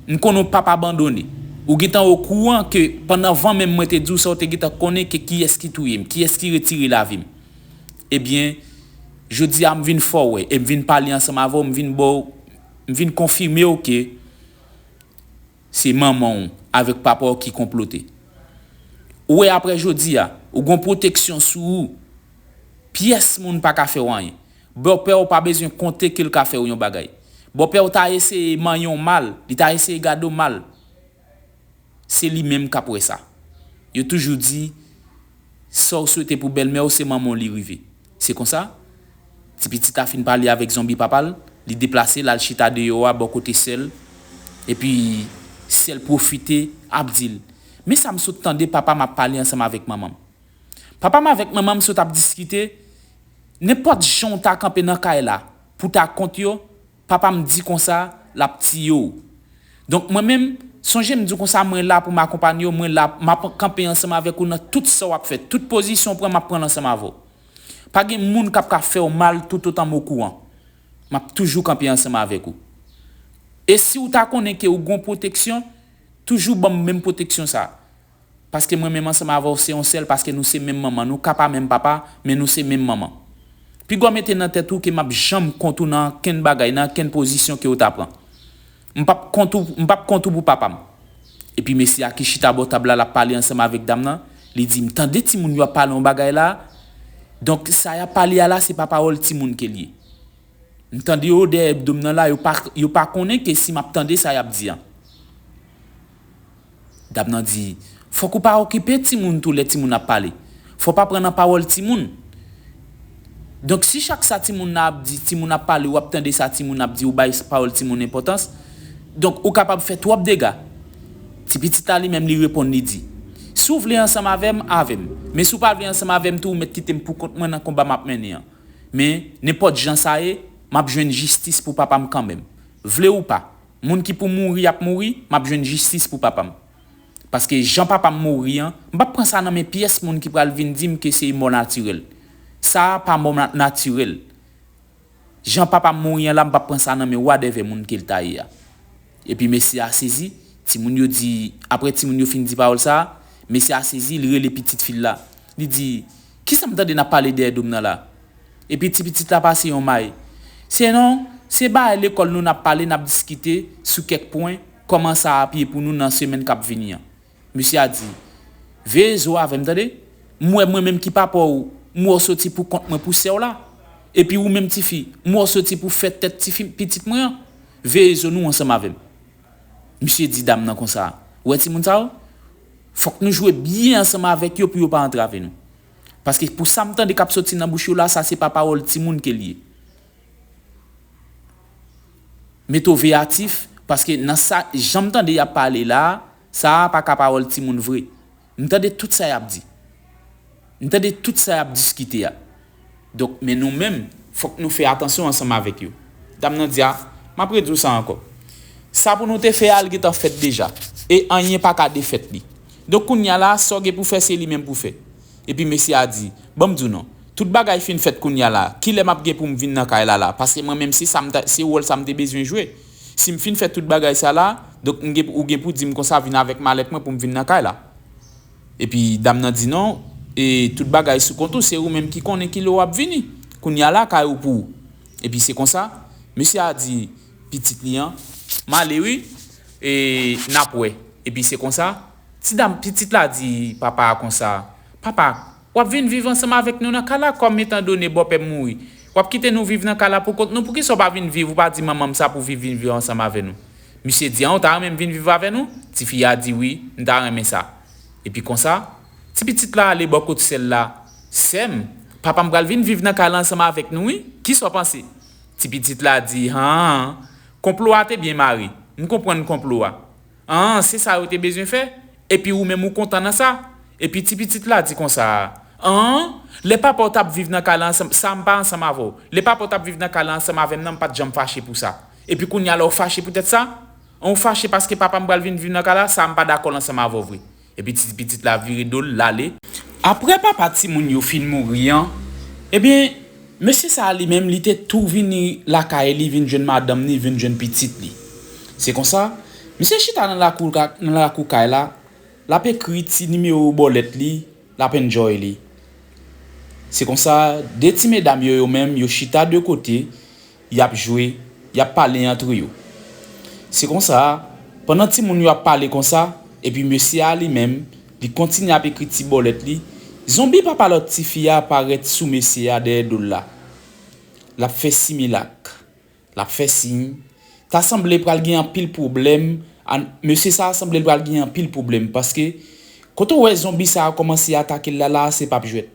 M konnen w p ap abandone. Ou gentan okouran ke pandan van menm mwen te di w sa, w te gentan konnen ke kiyès ki touye m, kiyès ki retire lavi m. Ebyen, jodi a m vin fè w wè, e m vin pale ansanm avè w, m vin ba w, m vin konfime w ke se manman w avèk papa w ki konplote. Ou wè, apre jodi a, ou gon pwoteksyon sou ou. Pyès moun pa ka fè w anyen. Bòpè w pa bezwen konte ke l ka fè w yon bagay. Bòpè w ta eseye manyen w mal, li ta eseye gade w mal. Se li menm k ap wè sa. Yo toujou di, sa w swete pou bèlmè w, se manman w li rive. Se konsa, ti pitit la fin pale avèk zonbi papa l, li deplase, l al chita deyò a, bò kote sè l, epi sè l pwofite ap di l, "Men sa m sot tande papa m ap pale ansanm avèk manman m. Papa m avèk manman m sot ap diskite, nenpòt jan w ta kanpe nan kay la pou ta kont yo, papa m di konsa, l ap tiye w. Donk, mwen menm, sonje m di w konsa, mwen la pou m akonpanye w, mwen la, m ap kanpe ansanm avèk ou nan tout sa w ap fè, tout pozisyon w pran, m ap pran l ansanm avè w. Pa gen moun k ap ka fè w mal toutotan m okouran. M ap toujou kanpe ansanm avèk ou. E si w ta konnen ke w gon pwoteksyon, toujou ban m menm pwoteksyon sa a. Paske mwen menm ansanm avè w se yon sèl, paske nou se menm manman, nou ka pa menm papa, men nou se menm manman. Piga w mete nan tèt ou ke m ap janm kont ou nan ankenn bagay, nan ankenn pozisyon ke w ta pran. M p ap kont ou, m p ap kont ou pou papa m." Epi mesye a ki chita bò tab la, l ap pale ansanm avèk dam nan, li di, "M tande timoun yo ap pale yon bagay la, donk sa y ap pale a la, se pa pawòl timoun ke l ye. M tande yo dèyè do m nan la, yo pa, yo pa konnen ke si m ap tande sa y ap di an." Dam nan di, "Fòk ou pa okipe timoun tou lè timoun ap pale. Fò w pa pran nan pawòl timoun. Donk, si chak sa timoun nan ap di, timoun ap pale, w ap tande sa timoun ap di, ou bay pawòl timoun enpòtans, donk, ou kapab fè twòp dega." Ti pitit la li menm li reponn, li di, "Si w vle ansanm avè m, avè m. Men si w pa vle ansanm avè m tou, ou mèt kite m pou kont mwen nan konba m ap mennen an. Men, nenpòt jan sa ye, m ap jwenn jistis pou papa m kanmenm. Vle ou pa, moun ki pou mouri ap mouri, m ap jwenn jistis pou papa m. Paske jan papa m mouri an, m p ap pran sa nan men pyès moun ki pral vin di m ke se mò natirèl. Sa a pa mò na-, natirèl. Jan papa m mouri an la, m p ap pran sa nan men wadèvè moun ke l ta ye a." Epi mesye a sezi, timoun yo di, apre timoun yo fin di pawòl sa a, mesye a sezi, li rele pitit fi l la. Li di, "Kisa m tande n ap pale dèyè do m nan la?" Epi ti pitit la pase yon may. Se non, se bagay lekòl nou n ap pale, n ap diskite sou kèk pwen, kòman sa ap ye pou nou nan semèn k ap vini an. Mesye a di, "Veye zo avè m, tande. M wè mwen menm ki papa w, m wè w soti pou kont mwen pou sè w la. Epi ou menm tifi, m wè w soti pou fè tèt tifi pitit mwen an. Veye zo nou ansanm avè m." Misye di dam nan konsa, "Ou wè timoun sa yo? Fòk nou jwe byen ansanm avèk yo pou yo pa antrave nou. Paske pou sa m tande k ap soti nan bouch yo la, sa se pa pawòl timoun ke l ye. Mete w veyatif, paske nan sa, jan m tande y ap pale la, sa a pa ka pawòl timoun vre. M tande tout sa y ap di. M tande tout sa y ap diskite a. Donk, men nou menm, fòk nou fè atansyon ansanm avèk yo." Dam nan di, "A, m ap redi w sa ankò. Sa pou nou te fè a, l gentan fèt deja. E anyen pa ka defèt li. Donk, kounye a la, sa w gen pou fè, se li menm pou fè." Epi mesye a di, "Ban m di w non, tout bagay fin fèt kounye a la, kilè m ap gen pou m vin nan kay la la? Paske mwen menm, se sa m ta, se wòl sa m te bezwen jwe. Si m fin fè tout bagay sa la, donk m gen, ou gen pou di m konsa, vin avèk malèt mwen pou m vin nan kay la." Epi dam nan di, "Non, E tout bagay sou kont ou, se ou menm ki konnen kilè w ap vini. Kounye a la, kay ou pou ou. Epi se konsa, mesye a di pitit li an, "M ale wi, e n ap wè." Epi se konsa, ti dam, pitit la di papa a konsa, "Papa, w ap vin viv ansanm avèk nou nan kay la, kòm etandone bòpè m mouri. W ap kite nou viv nan kay la poukont nou, poukisa w pa vin viv, ou pa di manman m sa pou viv, vin viv ansanm avè nou?" Misye di, "An, ou ta renmen m vin viv avè nou?" Tifi a di, "Wi, m ta renmen sa." Epi konsa, ti pitit la ale bò kot sè l la, "Sè m, papa m pral vin viv nan kay la ansanm avèk nou wi, kisa w panse?" Ti pitit la di, "Han, konplo a te byen mare, m konprann konplo a. An, se sa yo te bezwen fè, epi ou menm ou kontan nan sa?" Epi ti pitit la di konsa, "An, lè papa w t ap viv nan kay la ansanm, sa m pa ansanm avè w. Lè papa w t ap viv nan kay la ansanm avè m nan, m pa t janm fache pou sa. Epi kounye a la w fache poutèt sa? An, ou fache paske papa m pral vin viv nan kay la, sa m pa dakò l ansanm avè w vre." Epi ti pitit la vire do l, l ale. Apre papa timoun yo fin mouri an, ebyen, mesye sa a li menm, li te tou vini lakay li, vin jwenn madanm li, vin jwenn pitit li. Se konsa, misye chita nan lakou, nan lakou kay la, l ap ekri ti nimewo bòlèt li, l ap enjoy li. Se konsa, de ti medam yo, yo menm, yo chita de kote, y ap jwe, y ap pale antre yo. Se konsa, pandan timoun yo ap pale konsa, epi mesye a li menm, li kontinye ap ekri ti bòlèt li, zonbi papa lòt tifi a parèt sou mesye a dèyè do l la. L ap fè similak. L ap fè siy. Ta sanble pral gen anpil pwoblèm. An, mesye sa a sanble l pral gen anpil pwoblèm, paske kote w wè zonbi sa a kòmanse atake l la, la a se p ap jwèt.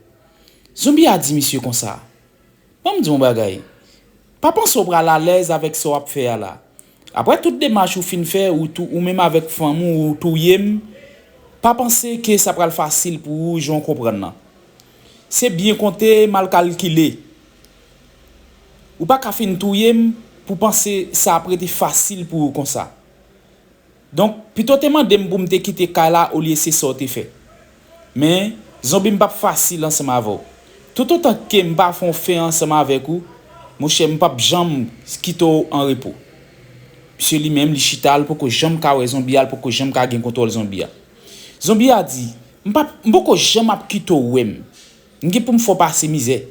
Zonbi a di misye konsa, "Ban m di w yon bagay. Pa panse w pral alèz avèk sa w ap fè a la. Apre tout demach ou fin fè, ou tou, ou menm avèk fanm ou, ou touye m, pa panse ke sa pral fasil pou ou jan w konprann nan. Se byen konte, mal kalkile. Ou pa ka fin touye m pou panse sa ap rete fasil pou ou konsa. Donk, pito w te mande m pou m te kite kay la olye se sa w te fè. Men, zonbi m p ap fasil ansanm avè w. Toutotan ke m pa fè yon fen ansanm avèk ou, monchè, m p ap janm kite w an repo." Misye li menm, li chita, l poko janm ka wè zonbi a, l poko janm ka gen kontwòl zonbi a. Zonbi a di, "M p ap, m poko janm ap kite w wè m. M gen pou m fè w pase mizè.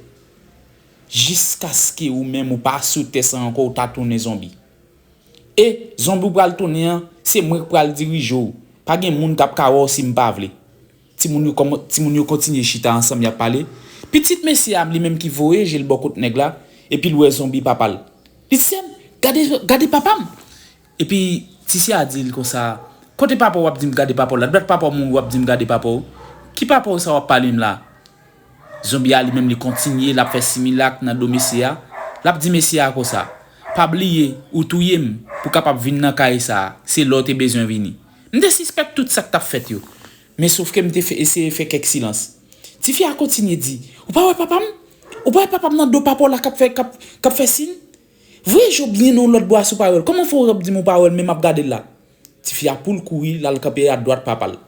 Jiskaske ou menm ou pa sou tè sa ankò, ou ta tounen zonbi. E zonbi ou pral tounen an, se mwen k pral dirije w. Pa gen moun k ap ka wè w si m pa vle." Timoun yo kòman-, timoun yo kontinye chita ansanm, y ap pale. Pitit mesye a li menm ki voye je l bò kot nèg la, epi l wè zonbi papa l. Li di, "Sè m, gade, gade papa m." Epi tifi a di l konsa, "Kote papa w w ap di m gade papa w la? Dwat papa w mouri w ap di m gade papa w? Ki papa w sa w ap pale m la?" Zonbi a li menm li kontinye, l ap fè similak nan do mesye a. L ap di mesye a konsa, "Pa bliye, ou touye m pou w kapab vin nan kay sa a, se la w te bezwen vini." M te sispèk tout sa k t ap fèt yo. Men sofke m te fè, eseye fè kèk silans. Tifi a kontinye di, "Ou pa wè papa m? Ou pa wè papa m nan do papa w la k ap fè, k ap, k ap fè siy? Voye je w byen nan yon lòt bò a si w pa wè l. Kòman fè w ap di m ou pa wè l, men m ap gade l la?" Tifi a pou l kouri, l al kanpe adwat papa l.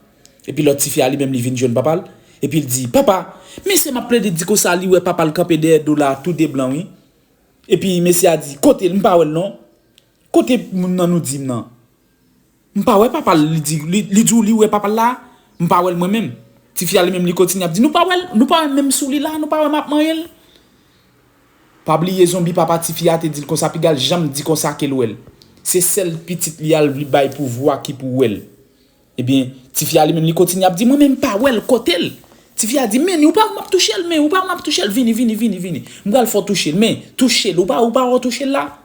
Epi lòt tifi a li menm li vin jwenn papa l. Epi l di, "Papa, mesye m ap plede di konsa li wè papa l kanpe dèyè do la tou de blan wi." Epi mesye a di, "Kote l? M pa wè l non. Kote moun nan nou di m nan? M pa wè papa l." Li di, li, li di w li wè papa l la, "M pa wè l mwen menm." Tifi a li menm li kontinye ap di, "Nou pa wè l, nou pa wè menm sou li la, nou pa wè m ap manyen l." Pa bliye zonbi papa tifi a te di l konsa, piga l janm di konsa ke l wè l. Se sèl pitit li a li bay pouvwa ki pou wè l. Ebyen, tifi a li menm li kontinye ap di, "Mwen menm pa wè l, kote l?" Tifi a di, "Men, ou pa wè m ap touche l, men, ou pa wè m ap touche l, vini, vini, vini, vini. M pral fè w touche l, men, touche l, ou pa, ou pa wè w touche l la?"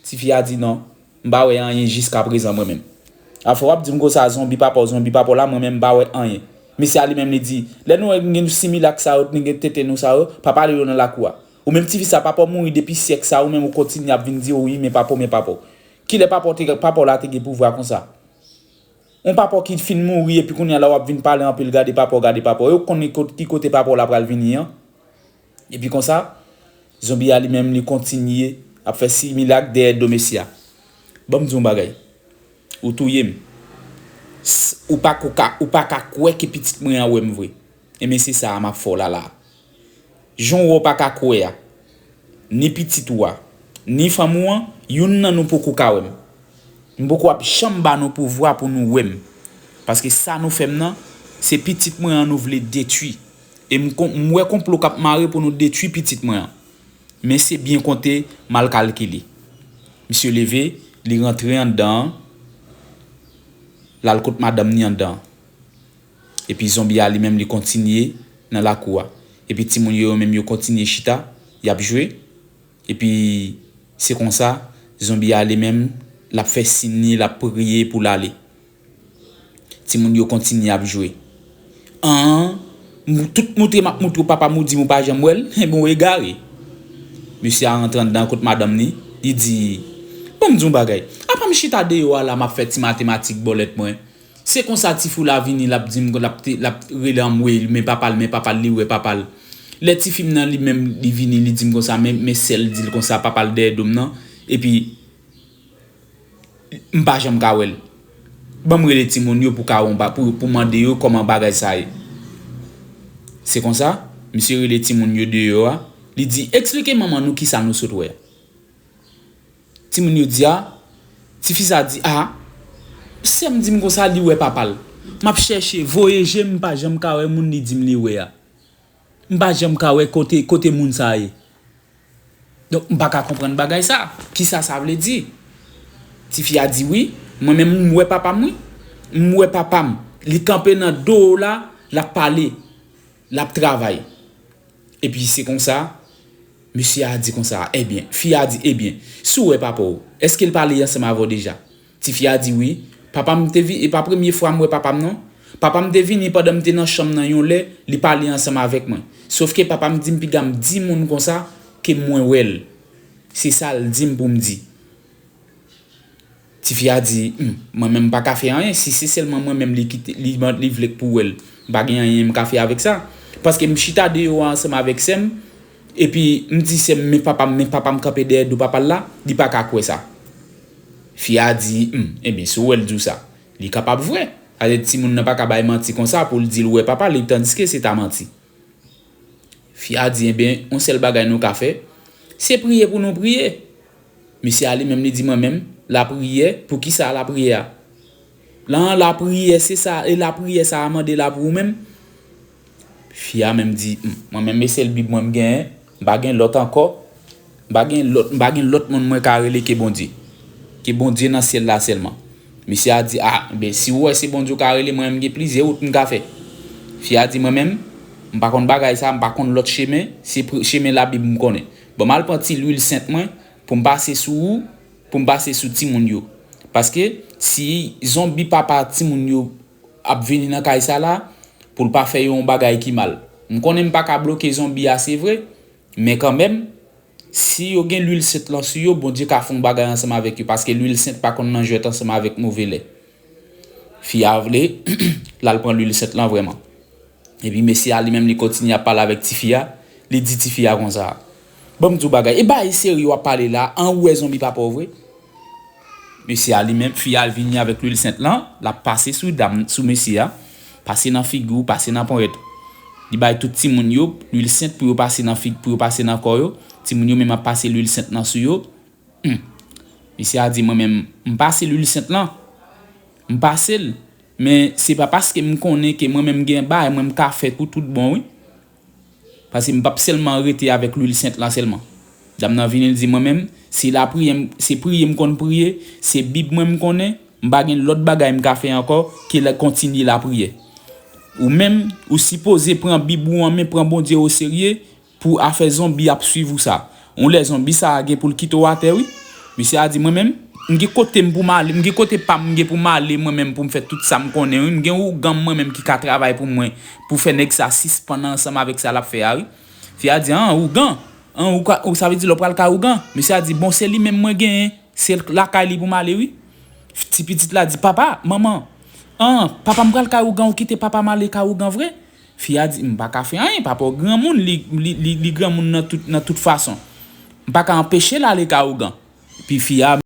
Tifi a di, "Non, m pa wè anyen jiska prezan mwen menm." Afè w ap di m konsa, zonbi papa w, zonbi papa w la, mwen menm m pa wè anyen. Mesye a li menm li di, "Lè nou wè gen similak sa yo, nou gen tete nou sa yo, pa pale yo nan lakou a. Ou menm tifi sa, papa w mouri depi syèk sa, ou menm ou kontinye ap vin di, 'O wi, men papa w, men papa w.' Kilè papa w te, papa w la te gen pouvwa konsa? Yon papa w ki fin mouri, epi kounye a la w ap vin pale anpil, 'Gade papa w, gade papa w.' Yo konnen kot, ki kote papa w la pral vini an?" Epi konsa, zonbi a li menm li kontinye ap fè similak dèyè do mesye a. Ban m di w yon bagay. Ou touye m. S-, ou pa ko ka, ou pa ka kwè ke pitit mwen an wè m vre. Ebyen se sa a m ap fè w la la. Jan w wè w pa ka kwè a, ni pitit ou a, ni fanm ou an, youn nan nou poko ka wè m. M poko ap janm ba nou pouvwa pou nou wè m. Paske sa nou fè m nan, se pitit mwen an nou vle detwi. E m kon- m wè konplo k ap mare pou nou detwi pitit mwen an. Men se byen konte, mal kalkile. Misye leve, li rantre anndan an, l al kot madanm ni anndan an. Epi zonbi a li menm li kontinye nan lakou a. Epi timoun yo, yo menm yo kontinye chita, y ap jwe. Epi se konsa, zonbi a li menm, l ap fè siy li, l ap priye pou l ale. Timoun yo kontinye ap jwe. An, m- tout moutre m ap moutre w papa m ou di m ou pa janm wè l, enben w egare. Mesye a rantre anndan kot madanm ni, li di, ban m di w yon bagay. Apa m chita deyò a la m ap fè ti matematik bòlèt mwen. Se konsa tifi w la vini, l ap di m, l ap, te- l ap rele anmwey, men papa l, men papa l, li wè papa l. Lè tifi m nan li menm, li vini, li di m konsa, men, men sè l di l konsa, papa l dèyè do m nan, epi m pa janm ka wè l. Ban m rele timoun yo pou ka wè yon ba- pou, pou mande yo kòman bagay sa ye. Se konsa, misye rele timoun yo deyò a, li di, eksplike manman nou kisa nou sot wè a. Timoun yo di a, tifi sa di a, sè m di m konsa li wè papa l. M ap chèche, voye je m, m pa janm ka wè moun li di m li wè a. M pa janm ka wè kote, kote moun sa ye. Donk, m pa ka konprann bagay sa. Kisa sa vle di? Tifi a di, wi, mwen menm m wè papa m, wi. M wè papa m. Li kanpe nan do w la, l ap pale, l ap travay. Epi se konsa, mesye a di konsa, ebyen, fi a di, ebyen, si w wè papa w, èske l pale ansanm avè w deja? Tifi a di, wi, papa m te vini, e pa premye fwa m wè papa m non. Papa m te vini pandan m te nan chanm nan yon lè, li pale ansanm avèk mwen. Sofke papa m di m piga m di moun konsa ke mwen wè l. Se sa l di m pou m di. Tifi a di, hmm, mwen menm m pa ka fè anyen, si se sèlman mwen menm li kite, li, li vle k pou wè l, m pa gen anyen m ka fè avèk sa. Paske m chita deyò a ansanm avèk sè m, epi m di sè m, men papa m, men papa m kanpe dèyè do papa l la, li pa ka kwè sa. Fi a di, hmm, ebyen, si w wè l di w sa, li kapab vre. Alè timoun nan pa ka bay manti konsa pou l di l wè papa li, tandiske se ta manti. Fi a di, enben, yon sèl bagay nou ka fè, se priye pou nou priye. Mesye a li menm, li di, mwen menm, lapriyè, pou ki sa lapriyè a? Lan lapriyè, se sa, e lapriyè sa a mande la pou ou menm? Fi a menm di, hmm, mwen menm, e sèl Bib mwen m genyen, m pa gen lòt ankò. M pa gen lòt, m pa gen lòt moun mwen ka rele ke Bondye. Ke Bondye nan syèl la sèlman. Mesye a di, a, ben, si w wè se Bondye w ka rele, mwen menm gen plizyè wout m ka fè. Fi a di, mwen menm, m pa konn bagay sa, m pa konn lòt chemen, se pri- chemen Labib m konnen. Bon, m al pran ti lwil sent mwen, pou m pase sou ou, pou m pase sou timoun yo. Paske, si zonbi papa timoun yo ap vini nan kay sa la, pou l pa fè yo yon bagay ki mal. M konnen m pa ka bloke zonbi a, se vre, men kanmenm, si yo gen lwil sent lan sou yo, Bondye ka fè yon bagay ansanm avèk yo, paske lwil sent pa konn nan jwèt ansanm avèk move lè. Fi a vle, l al pran lwil sent lan vrèman. Epi mesye a li menm li kontinye ap pale avèk tifi a, li di tifi a konsa, ban m di w bagay, e bagay serye w ap pale la, an ou wè zonbi papa w vre? Mesye a li menm, fi a vini avèk lwil sent lan, l ap pase sou dam, sou mesye a, pase nan figi w, pase nan ponyèt. Li bay tout timoun yo lwil sent pou yo pase nan fig, pou yo pase nan kò yo. Timoun yo menm ap pase lwil sent lan sou yo. Hmm. Mesye a di, mwen menm, m pase lwil sent lan. M pase l. Men se pa paske m konnen ke mwen menm gen bagay mwen m ka fè pou tout bon, wi. Paske m p ap sèlman rete avèk lwil sent lan sèlman. Dam nan vini, l di, mwen menm, se lapriyè m, se priye m konn priye, se Bib mwen m konnen, m pa gen lòt bagay m ka fè ankò ke la kontinye lapriyè. Ou menm, ou sipoze pran Bib ou an men, pran Bondye oserye, pou afè zonbi ap swiv ou sa. Yon lè zonbi sa a gen pou l kite w atè, wi. Mesye a di, mwen menm, m gen kote m pou m ale, m gen kote pa m, m gen pou m ale, mwen menm, pou m fè tout sa m konnen, wi. M gen ougan m mwen menm ki ka travay pou mwen, pou fè nèg sa sispann ansanm avèk sa l ap fè a, wi. Fi a di, an, ougan? An, ou ka, ou, sa vle di lè w pral kay ougan? Mesye a di, bon, se li menm mwen genyen, se lakay li pou m ale, wi. Ti pitit la di, papa, manman, an, papa m pral kay ougan, ou kite papa m ale kay ougan vre? Fi a di, m pa ka fè anyen, papa w granmoun, li, li, li, li granmoun nan tout, nan tout fason. M pa ka anpeche l ale kay ougan. Epi fi a.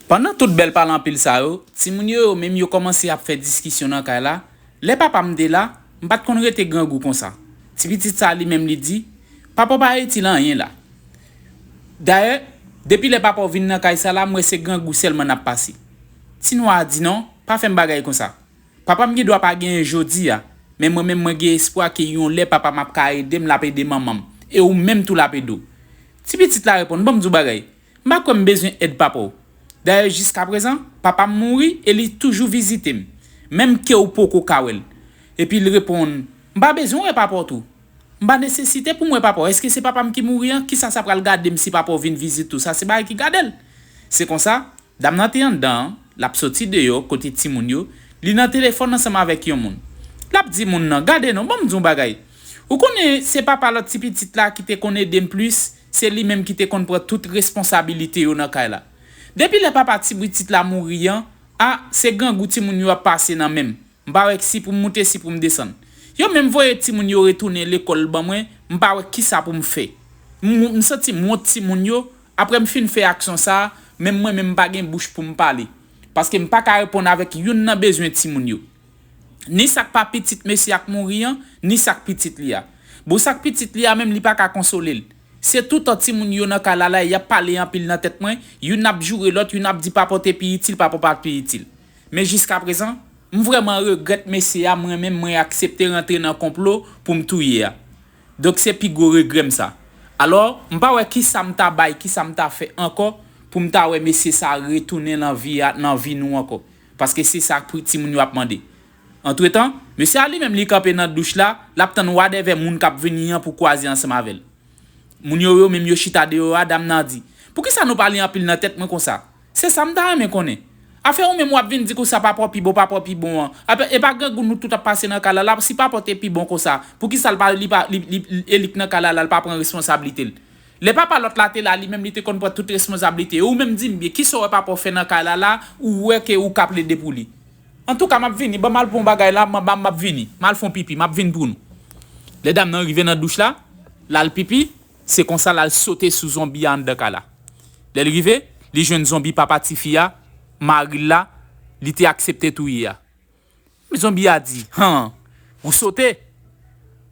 Pandan tout bèl pale anpil sa yo, timoun yo, yo menm yo kòmanse ap fè diskisyon nan kay la. Lè papa m te la, m pa t konn rete grangou konsa. Ti pitit sa li menm li di, papa w pa itil anyen la. Dayè, depi lè papa w vin nan kay sa la, m wè se grangou sèlman n ap pase. Ti nwa a di non, pa fè m bagay konsa. Papa m gen dwa pa genyen jodi a, Men mwen menm, mwen gen espwa ke yon lè papa m ap ka ede m, l ap ede manman m. E ou menm tou, l ap ede w. Ti pitit la reponn, "Ban m di w bagay. M pa kwè m bezwen èd papa w. Dayè, jiskaprezan, papa m mouri e li toujou vizite m, menm ke w poko ka wè l." Epi l reponn, "M pa bezwen wè papa w tou. M pa nesesite pou m wè papa w. Èske se papa m ki mouri an? Kisa sa pral gade m si papa w vin vizit ou? Sa se bagay ki gade l." Se konsa, dam nan te anndan an, l ap soti deyò kote timoun yo, li nan telefòn ansanm avèk yon moun. L ap di moun nan, "Gade non, ban m di w bagay. Ou konnen se papa lòt ti pitit la ki te konn ede m plis, se li menm ki te konn pran tout responsabilite yo nan kay la. Depi lè papa ti pitit la mouri an, a, se grangou timoun yo ap pase nan men m. M pa wè si pou m moute, si pou m desann. Yo menm voye timoun yo retounen lekòl ban mwen, m pa wè kisa pou m fè. M, m santi m wont timoun yo, apre m fin fè aksyon sa a, menm mwen menm m pa gen bouch pou m pale. Paske m pa ka reponn avèk youn nan bezwen timoun yo. Ni sa k pa pitit mesye a k mouri an, ni sa k pitit li a. Bon, sa k pitit li a menm, li pa ka konsole l. Se toutan timoun yo nan kay la la, y ap pale anpil nan tèt mwen, youn ap joure lòt, youn ap di papa w te pi itil, papa w pa t pi itil. Men jiskaprezan, m vrèman regrèt mesye a, mwen menm mwen aksepte rantre nan konplo pou m touye a. Donk se pi gwo regrè m sa. Alò, m pa wè kisa m ta bay, kisa m ta fè ankò pou m ta wè mesye sa retounen nan vi a, nan vi nou ankò. Paske se sa pou timoun yo ap mande. Antretan, mesye a li menm li kanpe nan douch la, l ap tann wadèvè moun k ap vini an pou kwaze ansanm avè l. Moun yo, yo menm yo chita deyò a, dam nan di, "Poukisa nou pale anpil nan tèt mwen konsa? Se sa m ta renmen konnen. Afè ou menm w ap vin di konsa papa w pi bon, papa w pi bon an. Apre, e pa grangou nou tout ap pase nan kay la la, si papa w te pi bon konsa, poukisa l pa, li pa, li, li, e li k nan kay la la, l pa pran responsablite l? Lè papa lòt la te la, li menm li te konn pran tout responsablite yo. Ou menm di m byen, kisa w wè papa w fè nan kay la la, ou wè ke ou ka plede pou li?" Antouka, m ap vini. Ban m al pran yon bagay la, m, m, m ap vini. M al fè yon pipi, m ap vin pou nou. Lè dam nan rive nan douch la, l al pipi, se konsa l al sote sou zonbi a anndan kay la. Lè l rive, li jwenn zonbi papa tifi a, mari l la, li te aksepte touye a. Men zonbi a di, "Han, ou sote?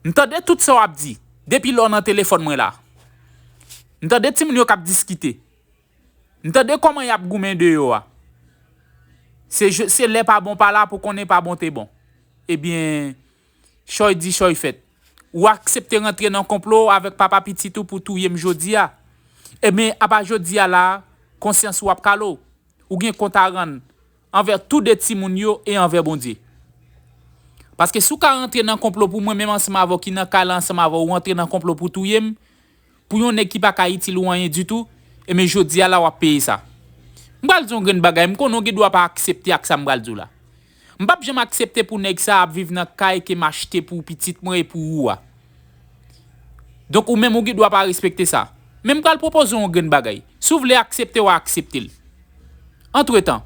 M tande tout sa w ap di, depi lè w nan telefòn mwen la. M tande timoun yo k ap diskite. M tande kòman y ap goumen deyò a. Se je, se lè pa bon pa la pou konnen pa bon te bon." Ebyen, chòy di chòy fèt. Ou aksepte rantre nan konplo avèk papa pitit ou pou touye m jodi a. Ebyen, apa jodi a la, konsyans ou ap kale w. Ou gen kont a rann anvè tou de timoun yo e anvè Bondye. Paske si w ka rantre nan konplo pou mwen menm ansanm avè w ki nan kay la ansanm avè w, ou rantre nan konplo pou touye m, pou yon nèg ki pa ka itil ou anyen ditou, ebyen jodi a la w ap peye sa. M pral di w yon grenn bagay, m konnen w gen dwa pa aksepte ak sa m pral di w la. M p ap janm aksepte pou nèg sa ap viv nan kay ke m achte pou pitit mwen e pou ou a. Donk ou menm ou gen dwa pa respekte sa. Men m pral pwopoze w yon grenn bagay. Si w vle aksepte, w a aksepte l. Antretan,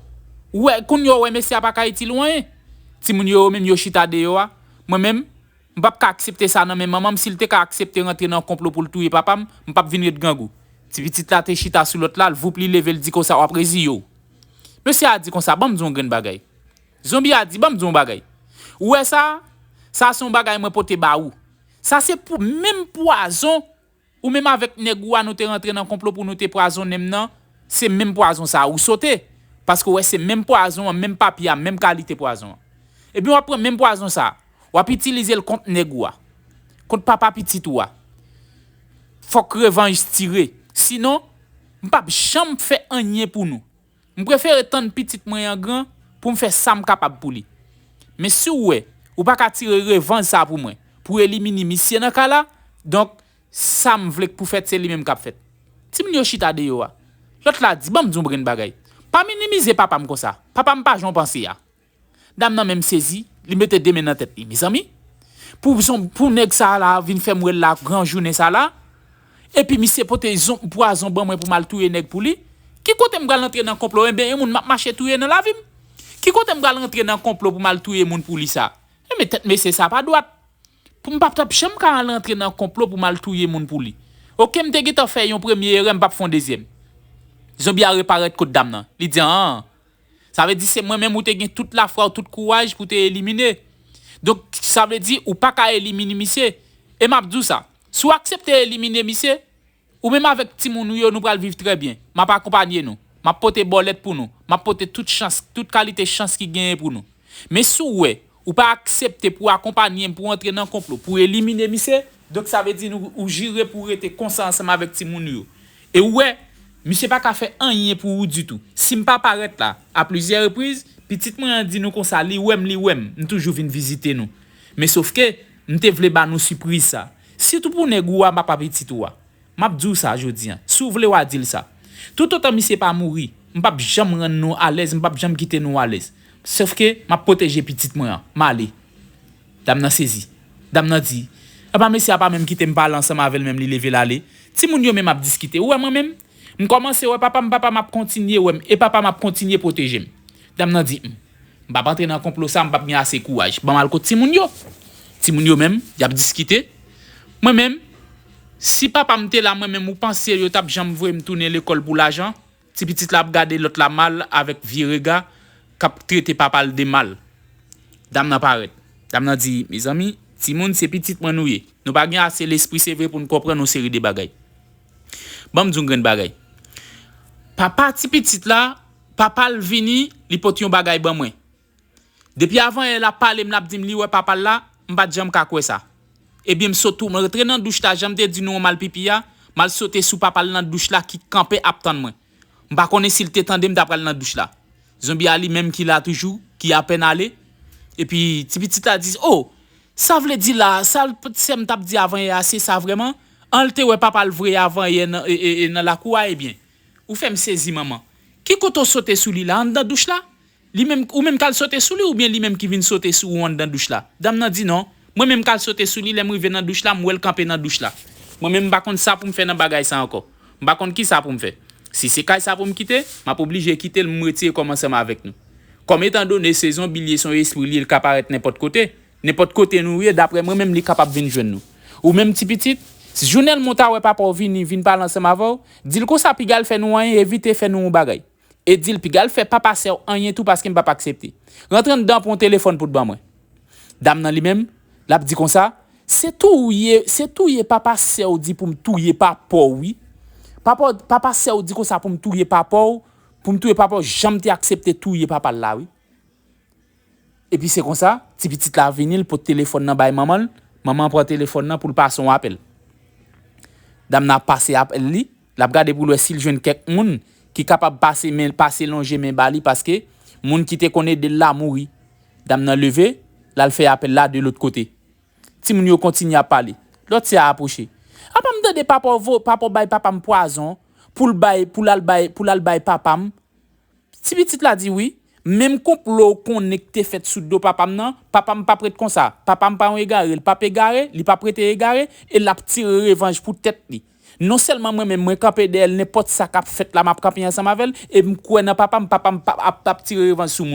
ou wè, kounye a w wè mesye a pa ka itil ou anyen. Timoun yo, yo menm yo chita deyò a. Mwen menm, m p ap ka aksepte sa nan men manman m. Si l te ka aksepte rantre nan konplo pou l touye papa m, m p ap vin ret grangou. Ti pitit la te chita sou lòt la, l voup li leve, l di konsa, "W ap reziye w." Mesye a di konsa, "Ban m di w yon grenn bagay." Zonbi a di, "Ban m di w yon bagay. Ou wè sa? Sa se yon bagay mwen pote ba ou. Sa se pou menm pwazon ou menm avèk nèg ou a nou te rantre nan konplo pou nou te pwazonnen m nan. Se menm pwazon sa a ou sote. Paske w wè se menm pwazon an, menm papye a, menm kalite pwazon an. Ebyen w ap pran menm pwazon sa a. W ap itilize l kont nèg ou a. Kont papa pitit ou a. Fòk revanj tire. Sinon, m p ap janm fè anyen pou nou. M prefere tann pitit mwen an gran pou m fè sa m kapab pou li. Men si w wè, ou pa ka tire revanj sa a pou mwen, pou elimine misye nan kay la, donk, sa m vle k pou fèt, se li menm k ap fèt." Timoun yo chita deyò a. Lòt la di, "Ban m di w yon grenn bagay. Pa minimize papa m konsa. Papa m pa jan w panse a." Dam nan menm sezi, li mete de men nan tèt li. Mezanmi, pou zon, pou nèg sa a la vin fè m wè l la gran jounen sa a la, epi misye pote zon, pwazon ban mwen pou m al touye nèg pou li, ki kote m pral antre nan konplo? Enben, yon moun m ap mache touye nan lavi m. Ki kote m pral antre nan konplo pou m al touye moun pou li sa? Enben, tèt mesye sa pa dwat. Pou m p ap t ap janm ka al antre nan konplo pou m al touye moun pou li. Oke, m te gentan fè yon premye erè, m p ap fè yon dezyèm. Zonbi a reparèt kot dam nan. Li di, "An, sa vle di se mwen menm ou te gen tout lafwa w, tout kouraj pou te elimine. Donk, sa vle di ou pa ka elimine misye. E m ap di w sa, si w aksepte elimine misye, ou menm avèk timoun ou yo, nou pral viv trè byen. M ap akonpanye nou. M ap pote bòlèt pou nou. M ap pote tout chans, tout kalite chans ki genyen pou nou. Men si w wè, Ou pa aksepte pou akonpanye m, pou antre nan konplo, pou elimine misye. Donk sa vle di nou, ou jire pou rete konsa ansanm avèk timoun ou yo. E ou wè, misye pa ka fè anyen pou ou ditou. Si m pa parèt la, a plizyè repriz, pitit mwen an di nou konsa, li wè m, li wè m, m toujou vin vizite nou. Men sof ke, m te vle ba nou sipriz sa. Sitou pou nèg ou a, papa pitit ou a. M ap di w sa jodi a. Si w vle w a di l sa. Toutotan misye pa mouri, m p ap janm rann nou alèz, m p ap janm kite nou alèz. Sof ke m ap pwoteje pitit mwen an. M ale. Dam nan sezi. Dam nan di, apa mesye a pa menm kite m pale ansanm avè l menm, li leve l ale. Timoun yo menm ap diskite. Ou wè mwen menm? M kòmanse wè papa m, papa m ap kontinye wè m, e papa m ap kontinye pwoteje m. Dam nan di, m, m p ap antre nan konplo sa, m p ap gen ase kouraj. Ban m al kot timoun yo. Timoun yo menm, y ap diskite. Mwen menm, si papa m te la, mwen menm, ou panse yo t ap janm voye m tounen lekòl pou lajan? Ti pitit la ap gade lòt la mal avèk vye rega k ap trete papa l de mal. Dam nan parèt. Dam nan di, mezanmi, timoun, se pitit mwen nou ye. Nou pa gen ase lespri, se vre, pou n konprann yon seri de bagay. Ban m di yon grenn bagay. Papa ti pitit la, papa l vini, li pote yon bagay ban mwen. Depi avan yè l ap pale m, l ap di m li wè papa l la, m pa t janm ka kwè sa. Ebyen, m sot tou, m rantre nan douch la, jan m te di nou an m al pipi a, m al sote sou papa l nan douch la ki kanpe ap tann mwen. M pa konnen si l te tande m, t apral nan douch la. Zonbi a li menm ki la toujou, ki apèn ale. Epi, ti pitit la di, o, sa vle di la, sa l, sè m t ap di avan yè a, se sa vrèman? An l te wè papa l vre avan yè nan, e, e, e, nan lakou a, ebyen. Ou fè m sezi, manman. Ki kote w sote sou li la, anndan douch la? Li menm, ou menm k al sote sou li oubyen li menm ki vin sote sou ou anndan douch la? Dam nan di non. Mwen menm k al sote sou li, lè m rive nan douch la, m wè l kanpe nan douch la. Mwen menm m pa konn sa pou m fè nan bagay sa ankò. M pa konn ki sa pou m fè. Si se kay sa pou m kite, m ap oblije kite l, m retire kò m ansanm avèk nou. Kòm etandone se zonbi l ye, se yon espri l ye, l ka parèt nenpòt kote. Nenpòt kote nou ye, daprè mwen menm li kapab vin jwenn nou. Ou menm ti pitit, si Jounèl Mont a wè papa w vini, vin pale ansanm avè w, di l konsa piga l fè nou anyen, evite fè nou yon bagay. E di l piga l fè papa sè w anyen tou paske m p ap aksepte. Rantre anndan pran yon telefòn pou t ban mwen. Dam nan li menm, l ap di konsa, se touye, se touye papa sè w di pou m touye papa w wi. Papa, papa sè w di konsa pou m touye papa w, pou m touye papa w, jan m te aksepte touye papa l la wi. Epi se konsa, ti pitit la vini, l pot telefòn nan bay manman l, manman an pran telefòn nan pou l pase yon apèl. Dam nan ap pase apèl li, l ap gade pou l wè si l jwenn kèk moun ki kapab pase men, pase lonje men ba li paske moun ki te konn ede l la mouri. Dam nan leve, l al fè apèl la de lòt kote. Timoun yo kontinye ap pale. Lòt sè a apwoche. Apa m tande papa w vo-, papa w bay papa m pwazon pou l bay, pou l al bay, pou l al bay papa m? Ti pitit la di wi, menm konplo w konnen k te fèt sou do papa m nan, papa m p ap ret konsa. Papa m pa yon egare, l p ap egare, li p ap rete egare, e l ap tire revanj pou tèt li. Non sèlman mwen menm, mwen kanpe dèyè l, nenpòt sa k ap fèt la, m ap kanpe ansanm avè l, e m kwè nan papa m, papa m p ap, ap, ap tire revanj sou moun.